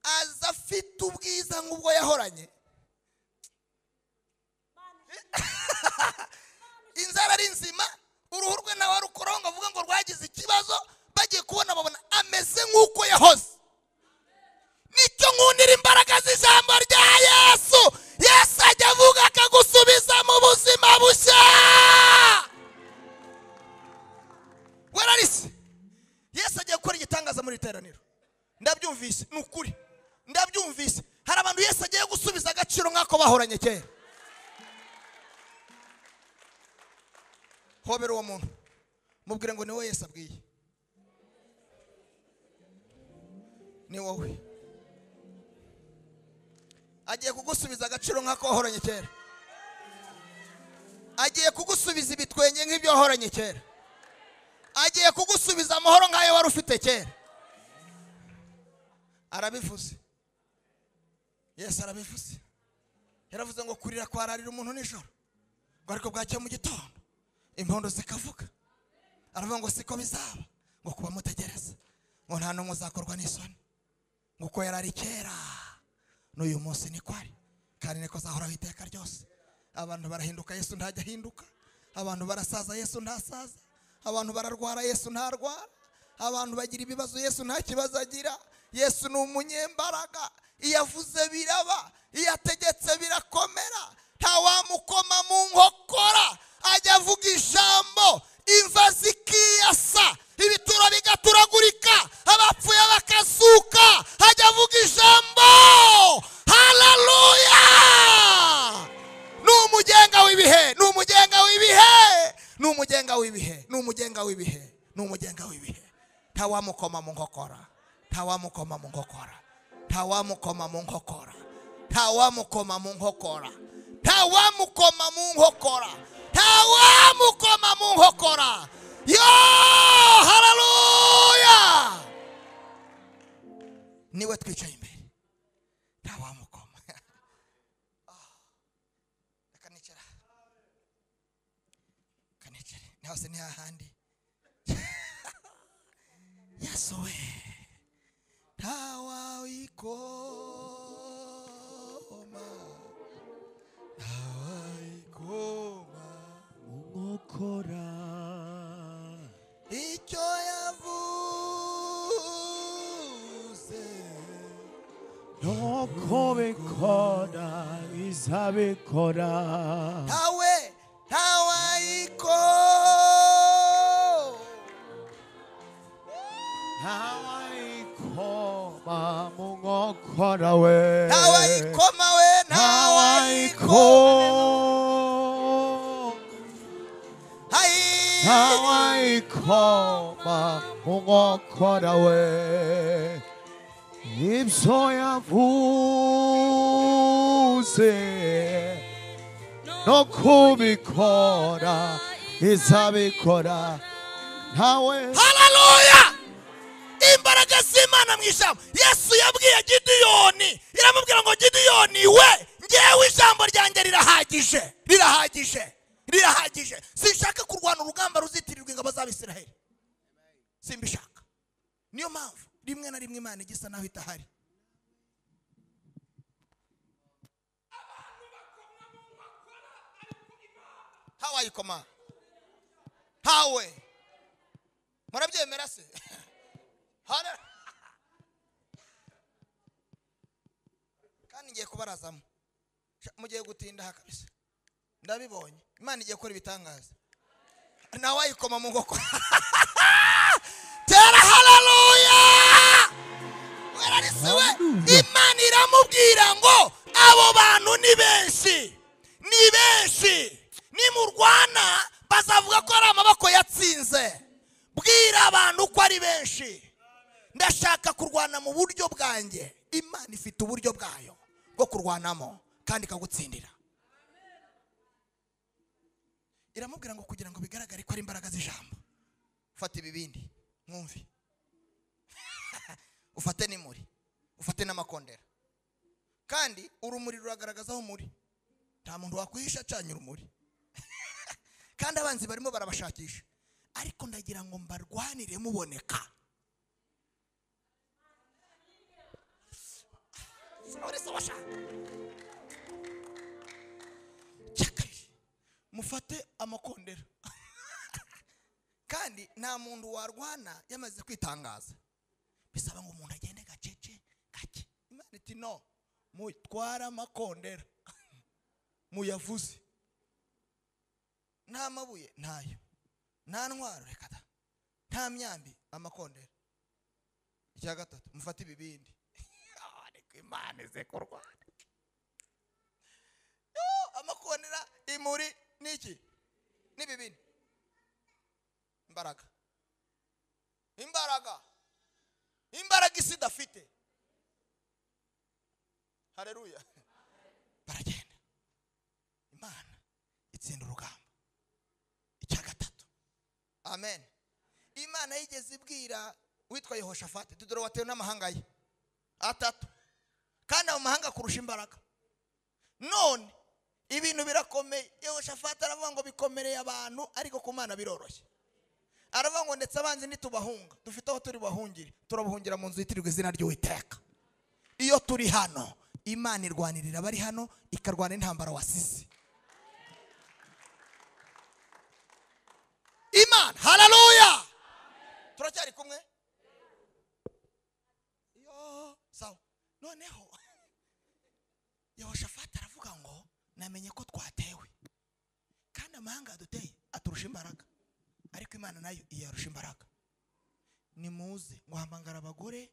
aza afite ubwiza nk'ubwo yahoranye. Inzara ari nzima, uruhu rwe nawe arukoronga avuga ngo rwagize ikibazo, bagiye kubona babona ameze nk'uko yahoze. Nicyo nkundira imbaraga z'ijambo rya Yesu. Yesu ajya avuga akagusubiza mu buzima bushya. Werarise, Yesu agiye gukora igitangaza muri iteraniro. Ndabyumvise, ni ukuri. Ndabyumvise. Hari abantu Yesu agiye gusubiza agaciro nk'ako bahoranye kera. Hobera uwo muntu, mubwire ngo ni wowe Yesu abwiye. Ni wowe. Agiye kugusubiza agaciro nk'ako wahoranye kera. Agiye kugusubiza ibitwenge nk'ibyo wahoranye kera. Agiye kugusubiza amahoro nk'ayo wari ufite kera. Arabivuze. Yesu arabivuze. Yaravuze ngo kurira kwararira umuntu nijoro, ngo ariko bwacya mu gitondo impondo zikavuga. Aravuga ngo siko bizaba, ngo kuba mutegereza, ngo nta n'umwe uzakorwa n'isoni, ngo uko yarari kera n'uyu munsi niko ari, kandi niko azahoraho iteka ryose. Abantu barahinduka, Yesu ntajya ahinduka. Abantu barasaza, Yesu ntasaza. Abantu bararwara, Yesu ntarwara. Abantu bagira ibibazo, Yesu nta kibazo agira. Yesu ni umunyembaraga, iyo avuze biraba, iyo ategetse birakomera, ntawamukoma mu nkokora. Ajya avuga ijambo, imva zikiyasa, ibituro bigaturagurika, abapfuye bakazuka. Ajya avuga ijambo. Haleluya! Ni umugenga w'ibihe, ni umugenga w'ibihe, ni umugenga w'ibihe, ni umugenga w'ibihe, ni umugenga w'ibihe. Ntawamukoma mu nkokora, ntawamukoma mu nkokora, ntawamukoma mu nkokora, ntawamukoma mu nkokora, ntawamukoma mu nkokora, ntawamukoma mu nkokora. Yo, haleluya! Yesu we, ntawayikoma, ntawayikoma Nkokora. Icyo yavuze no kubikora izabikora. Ntawe, ntawayiko, ntawayikoma mu nkokora we. Ntawayikoma we, ntawayiko, ntawayikoma mu nkokora we. Ibyo yavuze no kubikora izabikora. Ntawe. Haleluya! Imbaraga z'Imana mu ijambo. Yesu yabwiye Gidiyoni, iramubwira ngo Gidiyoni we, ngewe ijambo ryanjye rirahagije, rirahagije, rirahagije. Sinshaka kurwana urugamba ruzitirirwa ingabo z'Abisiraheli, simbishaka. Niyo mpamvu rimwe na rimwe Imana igisa naho itahari. Ntawayikoma, ntawe. Murabyemera se? Kandi ngiye kubarazamo, mugiye gutinda aha kabisa, ndabibonye. Imana igiye gukora ibitangaza. Ntawayikoma mu ngoko. Tera haleluya! Werarisiwe. Imana iramubwira ngo abo bantu ni benshi, ni benshi, nimurwana bazavuga ko ari amaboko yatsinze. Bwira abantu ko ari benshi. Ndashaka kurwana mu buryo bwanjye. Imana ifite uburyo bwayo bwo kurwanamo kandi ikagutsindira. Iramubwira ngo kugira ngo bigaragare ko ari imbaraga z'ijambo, fata ibibindi mwumve, ufate n'imuri, ufate n'amakondera. Kandi urumuri ruragaragaza aho muri. Nta muntu wakwihisha acanye urumuri. Kandi abanzi barimo barabashakisha, ariko ndagira ngo mbarwanire muboneka. Mufate amakondera. Kandi nta muntu warwana yamaze kwitangaza, bisaba ngo umuntu agende gacece gake. Imana iti no, mutwara amakondera muyavuze. Nta mabuye ntayo, nta ntwaro reka da, nta myambi, amakondera. Icya gatatu, mufate ibibindi. Ariko Imana ize kurwana. Amakondera, imuri niki n'ibibindi. Imbaraga, imbaraga, imbaraga isi idafite. Haleluya! Baragenda, Imana itsinda urugamba. Icya gatatu, amen. Imana yigeze ibwira witwa Yehoshafati, dore watewe n'amahanga ye atatu, kandi ayo mahanga kurusha imbaraga. None ibintu birakomeye. Yehoshafati aravuga ngo bikomereye abantu, ariko ku Mana biroroshye. Aravuga ngo ndetse abanzi nitubahunga, dufite aho turi bahungire, turabahungira mu nzu yitirirwa izina ry'Uwiteka. Iyo turi hano, Imana irwanirira abari hano, ikarwana intambara wasize. Imana, haleluya! Turacyari kumwe? Yo, sawa. Noneho Yehoshafati aravuga ngo namenye ko twatewe, kandi amahanga yaduteye aturusha imbaraga, ariko Imana nayo iyarusha imbaraga. Nimuze ngo hamagara abagore,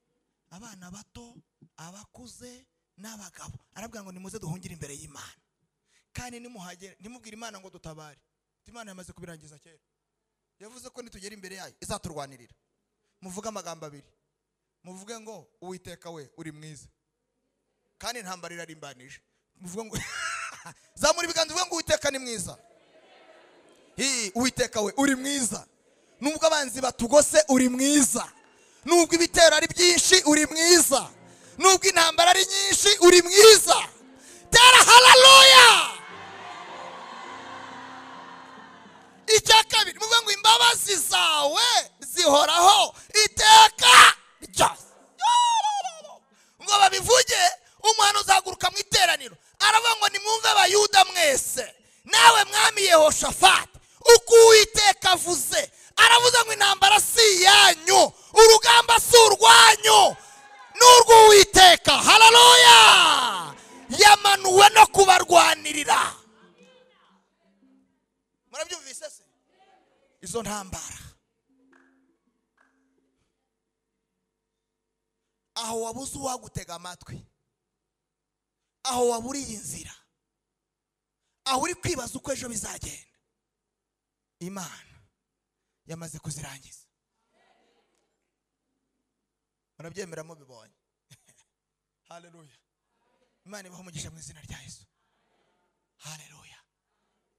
abana bato, abakuze n'abagabo. Arabwira ngo nimuze duhungire imbere y'Imana. Kandi nimuhagere ntimubwire Imana ngo dutabare. Imana yamaze kubirangiza kera. Yavuze ko nitugera imbere yayo izaturwanirira. Muvuge amagambo abiri, muvuge ngo Uwiteka we uri mwiza, kandi intambara irarimbanije. Muvuge ngo zamura ibiganza uvuge ngo Uwiteka ni mwiza. Uwiteka we uri mwiza. Nubwo abanzi batugose uri mwiza, nubwo ibitero ari byinshi uri mwiza, nubwo intambara ari nyinshi uri mwiza. Tera haleluya! Icya kabiri, muvuge ngo imbabazi zawe zihoraho iteka. Yehoshafati uko Uwiteka avuze. Aravuze ngo intambara si iyanyu, urugamba si urwanyu, ni urw'Uwiteka. Haleluya! Yamanuwe no kubarwanirira. Murabyumvise se? Izo ntambara aho wabuze uwagutega amatwi, aho waburiye inzira, aho uri kwibaza uko ejo bizagenda, Imana yamaze kuzirangiza. Murabyemera mubibonye? Haleluya! Imana ibahe umugisha mu izina rya Yesu. Haleluya!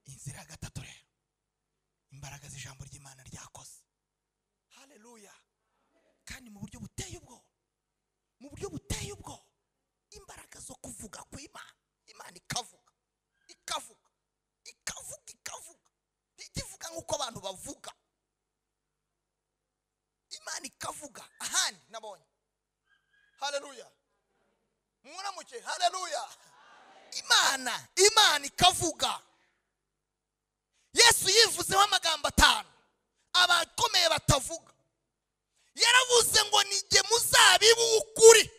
Inzira ya gatatu rero, imbaraga z'ijambo ry'Imana ryakoze. Haleluya! Kandi mu buryo buteye ubwoba, mu buryo buteye ubwoba, imbaraga zo kuvuga kw'Imana, Imana ikavuga, ikavuga, ikavuga, ikavuga, ntikivuga nk'uko abantu bavuga. Imana ikavuga ahandi nabonye. Haleluya! Mwaramuke. Haleluya! Imana ikavuga. Yesu yivuzeho amagambo 5 abakomeye batavuga. Yaravuze ngo nijye muzabibu w'ukuri.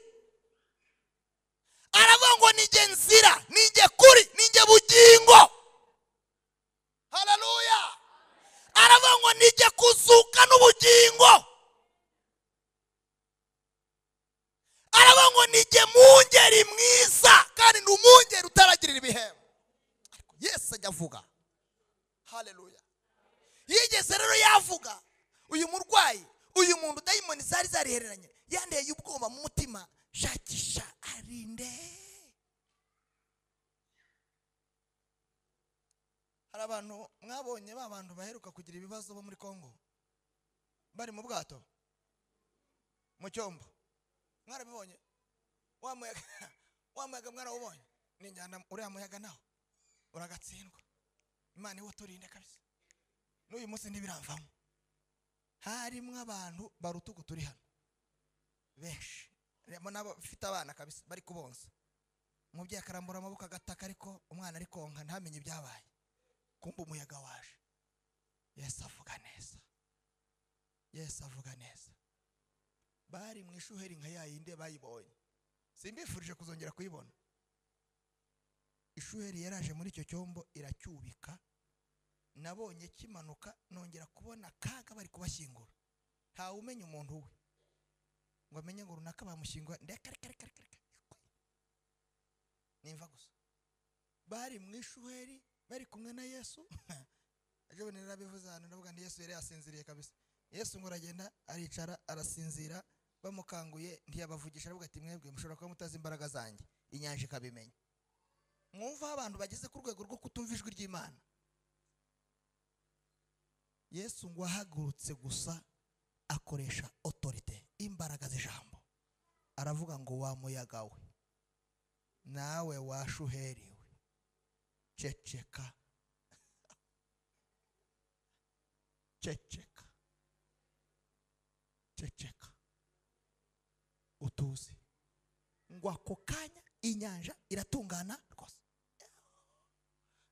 Aravuga ngo nijye nzira, nijye kuri, nijye bugingo. Haleluya! Aravuga ngo nijye kuzuka n'ubugingo. Aravuga ngo nijye mungeri mwiza, kandi ni umungeri utaragirira ibihembo. Ariko Yesu ajya avuga. Haleluya! Yigeze rero yavuga uyu murwayi, uyu muntu dayimoni zari zarihereranye, yandeye ubwoba mu mutima, shakisha arinde. Hari abantu mwabonye ba bantu baheruka kugira ibibazo bo muri Kongo bari mu bwato mu cyombo, mwarabibonye? Wa muyaga mwarawubonye? N'injyana uriya muyaga nawo uragatsindwa. Imana iwo turinde kabisa. N'uyu munsi ntibiramvamo. Harimwo abantu barutugu turi hano benshi, harimo n'abafite abana kabisa bari kubonsa. Umubyeyi akarambura amaboko agataka, ariko umwana ari konka ntamenye ibyabaye, kumva umuyaga waje. Yesu avuga neza, Yesu avuga neza. Bari mu ishuheri nka yayinde bayibonye, simbifurije kuzongera kuyibona. Ishuheri yaraje muri icyo cyombo iracyubika, nabonye kimanuka, nongera kubona kaga bari kubashyingura. Ntawe umenya umuntu we ngo amenye ngo runaka bamushyingura, ndeka reka reka reka, nimva gusa. Bari mu ishuheri bari kumwe na Yesu. Ejo bundi narabivuze ahantu, ndavuga nti Yesu yari yasinziriye kabisa. Yesu ngo aragenda aricara arasinzira, bamukanguye ntiyabavugisha, aravuga ati mwebwe mushobora kuba mutazi imbaraga zanjye, inyanja ikabimenya. Mwumva abantu bageze ku rwego rwo kutumva ijwi ry'Imana. Yesu ngo ahagurutse gusa akoresha autorite, imbaraga z'ijambo. Aravuga ngo wa muyaga we, nawe washuheriwe, ceceka, ceceka, ceceka, utuze. Ngo ako kanya inyanja iratungana rwose.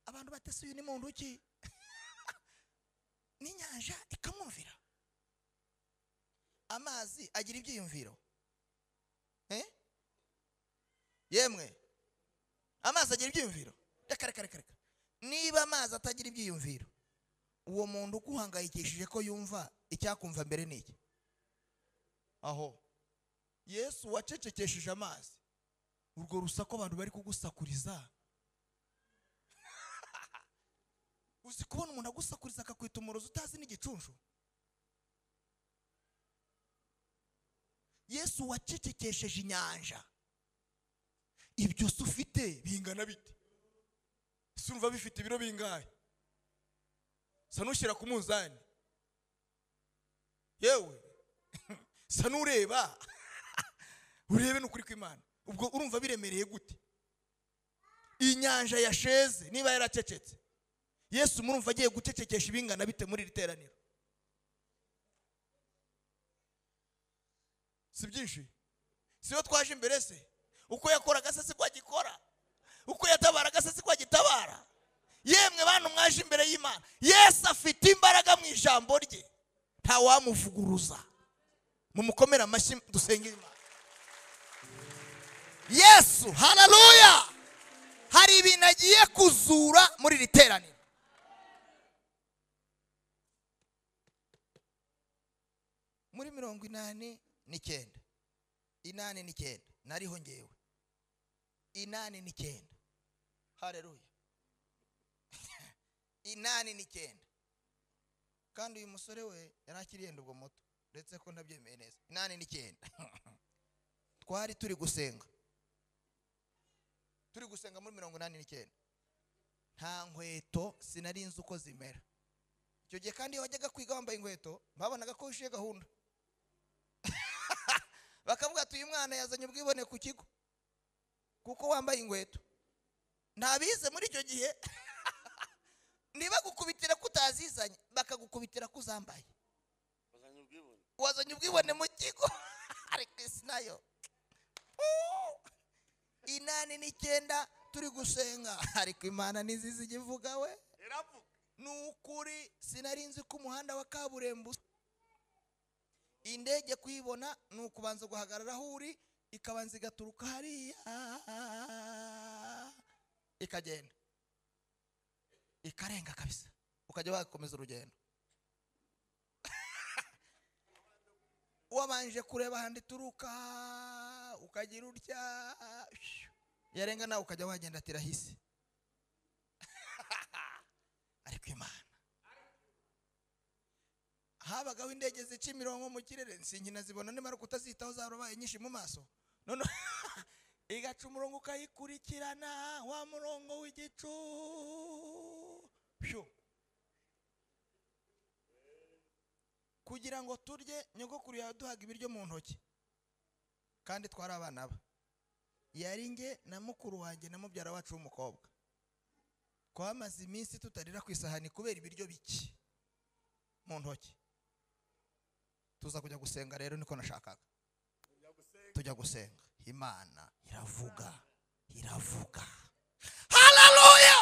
Abantu batese uyu ni muntu ki? N'inyanja ikamwumvira. Amazi agira ibyiyumviro. Yemwe, amazi agira ibyiyumviro. Reka reka reka reka. Niba amazi atagira ibyiyumviro, uwo muntu uguhangayikishije ko yumva icyakumva mbere ni iki? Aho Yesu wacecekesheje amazi, urwo rusaku abantu bari kugusakuriza. Uzi kubona umuntu agusakuriza akakwita umurozi utazi n'igicunshu? Yesu wacecekesheje inyanja, ibyo se ufite bingana bite? Se urumva bifite ibiro bingahe? Sa nushyira ku munzani, yewe sa nureba urebe n'ukuri kw'Imana, ubwo urumva biremereye gute? Inyanja yasheze niba yaracecetse, Yesu murumva agiye gucecekesha ibingana bite muri iri teraniro? Si byinshi? Siyo twaje imbere se? Uko yakoraga se siko agikora, uko yatabaraga se siko agitabara. Yemwe bantu mwaje imbere y'Imana, Yesu afite imbaraga mu ijambo rye, ntawamuvuguruza. Mumukomera amashyi dusenge Imana. Yesu, haleluya! Hari ibintu agiye kuzura muri iri teraniro. Muri 89, 89 nariho ngewe, 89, haleluya, 89. Kandi uyu musore we yari akiri yenda ubwo moto, ndetse ko ntabyemeye neza. 89 twari turi gusenga, turi gusenga muri 89. Nta nkweto sinari nzi uko zimera icyo gihe, kandi iyo wajyaga kwiga wambaye inkweto babonaga ko wishyuye gahunda. Bakavuga ati uyu mwana yazanye ubwibone ku kigo kuko wambaye inkweto. Ntabize muri icyo gihe. Ntibagukubitira ko utazizanye, bakagukubitira ko uzambaye. Wazanye ubwibone mu kigo. Ariko isi nayo. 89 turi gusenga, ariko Imana ni nziza igivuga we. Nukuri sinari nzi ko umuhanda wa kaburimbo indege kuyibona ni ukubanza guhagarara aho uri, ikabanza igaturuka hariya ikagenda ikarenga kabisa, ukajya wakomeza urugendo. Wabanje kureba ahandi ituruka ukagira utya, yarenga nawe ukajya wagenda ati rahisi. Ariko Imana, habagaho indege zica imirongo mu kirere, sinkina zibona nimara kutazitaho zarobaye nyinshi mu maso. None igaca umurongo ukayikurikirana, wa murongo w'igicu. Kugira ngo turye, nyogokuru yaduhaga ibiryo mu ntoki, kandi twari abana ba. Yari nge na mukuru wanjye na mubyara wacu w'umukobwa. Twamaze iminsi tutarira ku isahani kubera ibiryo biki mu ntoki. Tuza kujya gusenga rero, niko nashakaga. Tujya gusenga, Imana iravuga, iravuga. Haleluya!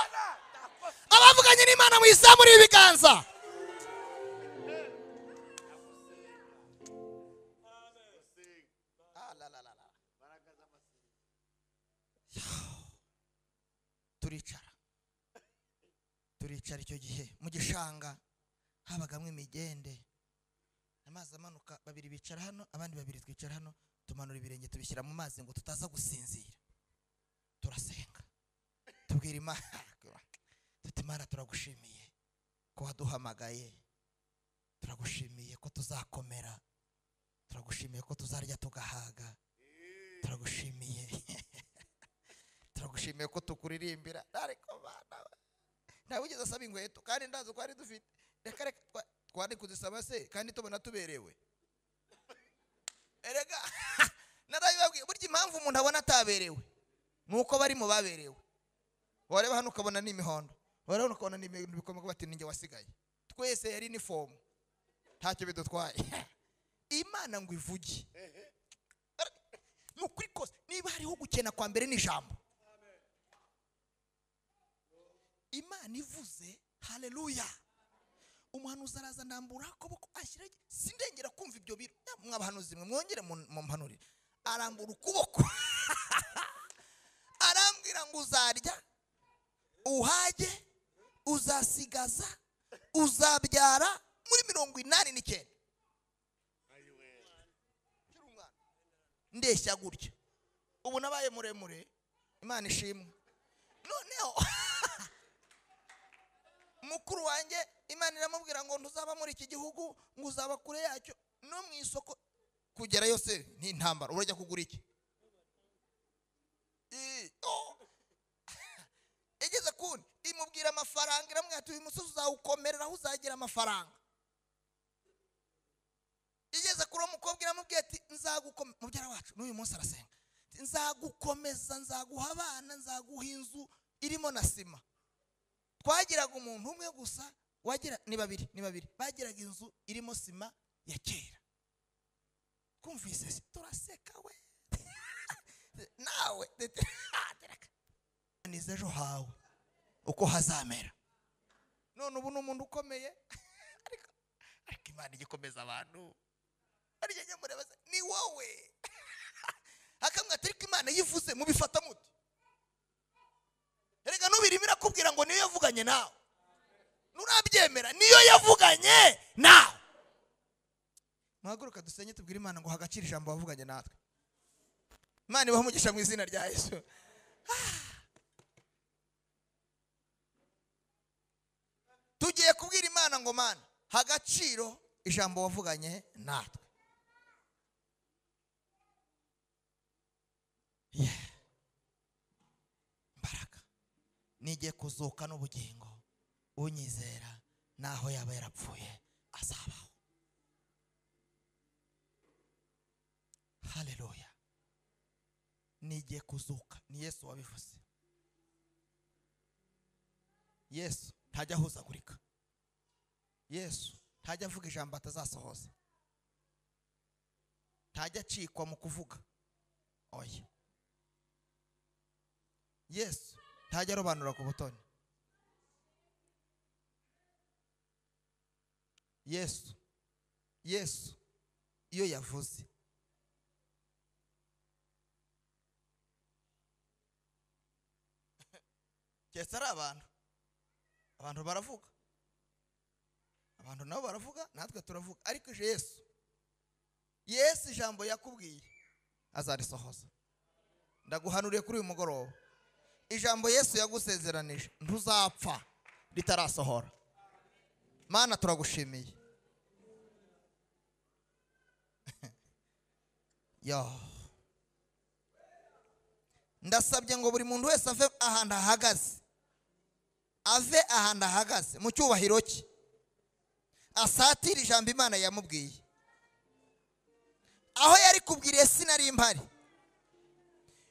Abavuganye n'Imana mwizamure ibiganza. Turicara, turicara. Icyo gihe mu gishanga habagamo imigende, amazi amanuka, babiri bicara hano, abandi babiri twicara hano, tumanura ibirenge tubishyira mu mazi ngo tutaza gusinzira. Turasenga, tubwira Imana tuti Imana turagushimiye ko waduhamagaye, turagushimiye ko tuzakomera, turagushimiye ko tuzarya tugahaga, turagushimiye, turagushimiye ko tukuririmbira. Ariko bana, ntawe wigeze asaba inkweto, kandi ndazi ko ari dufite. Reka reka, twari kuzisaba se kandi tubona tuberewe. Erega narabibabwiye, burya impamvu umuntu abona ataberewe nuko bari mu baberewe. Wareba hano ukabona ni imihondo, wareba hano ukabona ni ibintu bikomeye, bati ninjye wasigaye. Twese yari uniform, ntacyo bidutwaye. Imana ngo ivuge. Nukuri kose, niba hariho gukena kwa mbere ni ijambo. Imana ivuze, haleluya. Umuhanuzi araza ndambura akaboko ashyira, sindengera kumva ibyo biro. Mwabahanuzi mwe mwongere mumpanurire. Arambura ukuboko arambwira ngo uzarya uhage, uzasigaza, uzabyara muri 89. Ndeshya gutya, ubu nabaye muremure, Imana ishimwe. Noneho mukuru wanjye Imana iramubwira ngo ntuzaba muri iki gihugu, ngo uzaba kure yacyo, no mu isoko kugerayo se ni intambara, urajya kugura iki? Igeze kundi imubwira amafaranga, iramubwira ati uyu musozi uzawukomerera aho uzagira amafaranga. Igeze kuri uwo mukobwa iramubwira ati nzagukomeza, mubyara wacu n'uyu munsi arasenga, nzagukomeza, nzaguha abana, nzaguha inzu irimo na sima. Twagiraga umuntu umwe gusa wagira, ni babiri bagiraga inzu irimo sima ya kera. Kumvise turaseka we. Nawe nize ejo hawe. uko hazamera. None ubu ni umuntu ukomeye. Ariko Imana igikomeza abantu. Arya nyamureba ni wowe. Akamwe ariko Imana yivuze mubifata mute. Erega nubirimo irakubwira ngo niyo yavuganye nawe. Nurabyemera niyo yavuganye nawe. Muhaguruka dusenye tubwire Imana ngo hagacira ijambo wavuganye natwe. Imana ibahe umugisha mu izina rya Yesu. Tugiye kubwira Imana ngo Mana hagaciro ijambo wavuganye natwe. Imbaraga nigiye kuzuka n'ubugingo, unyizera naho yaba yarapfuye azabaho. Haleluya. Nigiye kuzuka, ni Yesu wabivuze. Yesu ntajya ahuzagurika. Yesu ntajya avuga ijambo atazasohoza. Ntajya acikwa mu kuvuga. Oya. Yesu ntajya arobanura ku butoni. Yesu iyo yavuze keretse ari abantu baravuga, abantu nabo baravuga, natwe turavuga, ariko Yesu ijambo yakubwiye azarisohoza. Ndaguhanuriye kuri uyu mugoroba, ijambo Yesu yagusezeranije ntuzapfa ritarasohora. Mana turagushimiye. Yo, ndasabye ngo buri muntu wese ave ahantu ahagaze, ave ahantu ahagaze mu cyubahiro cye, asatire ijambo Imana yamubwiye. Aho yari kubwiriye sinari mpari.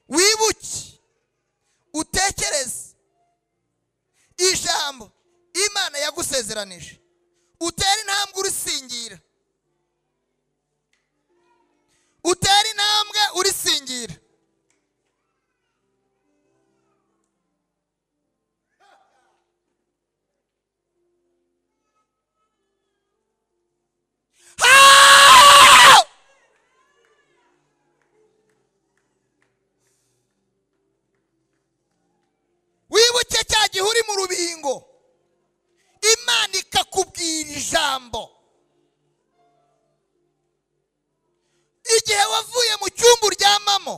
Wibuke utekereze ijambo Imana yagusezeranije, utere intambwe urisingira, utere intambwe urisingira. Wibuke cya gihe uri mu rubingo, Imana ikakubwira ijambo. Igihe wavuye mu cyumba uryamamo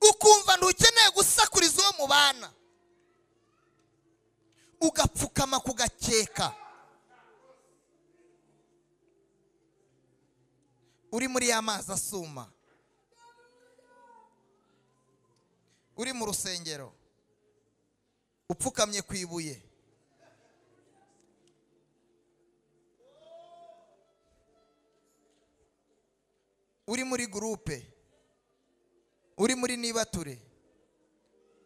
ukumva ntukeneye gusakuriza uwo mubana, ugapfukama kugakeka, uri muri ya mazi asuma, uri mu rusengero upfukamye ku ibuye, uri muri gurupe, uri muri nibature,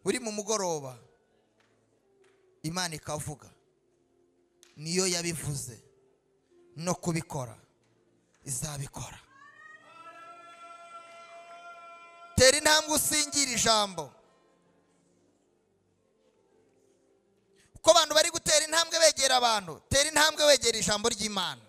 uri mu mugoroba, Imana ikavuga. Niyo yabivuze no kubikora izabikora. Tera intambwe usingira ijambo. Uko abantu bari gutera intambwe begera abantu, tera intambwe wegera ijambo ry'Imana.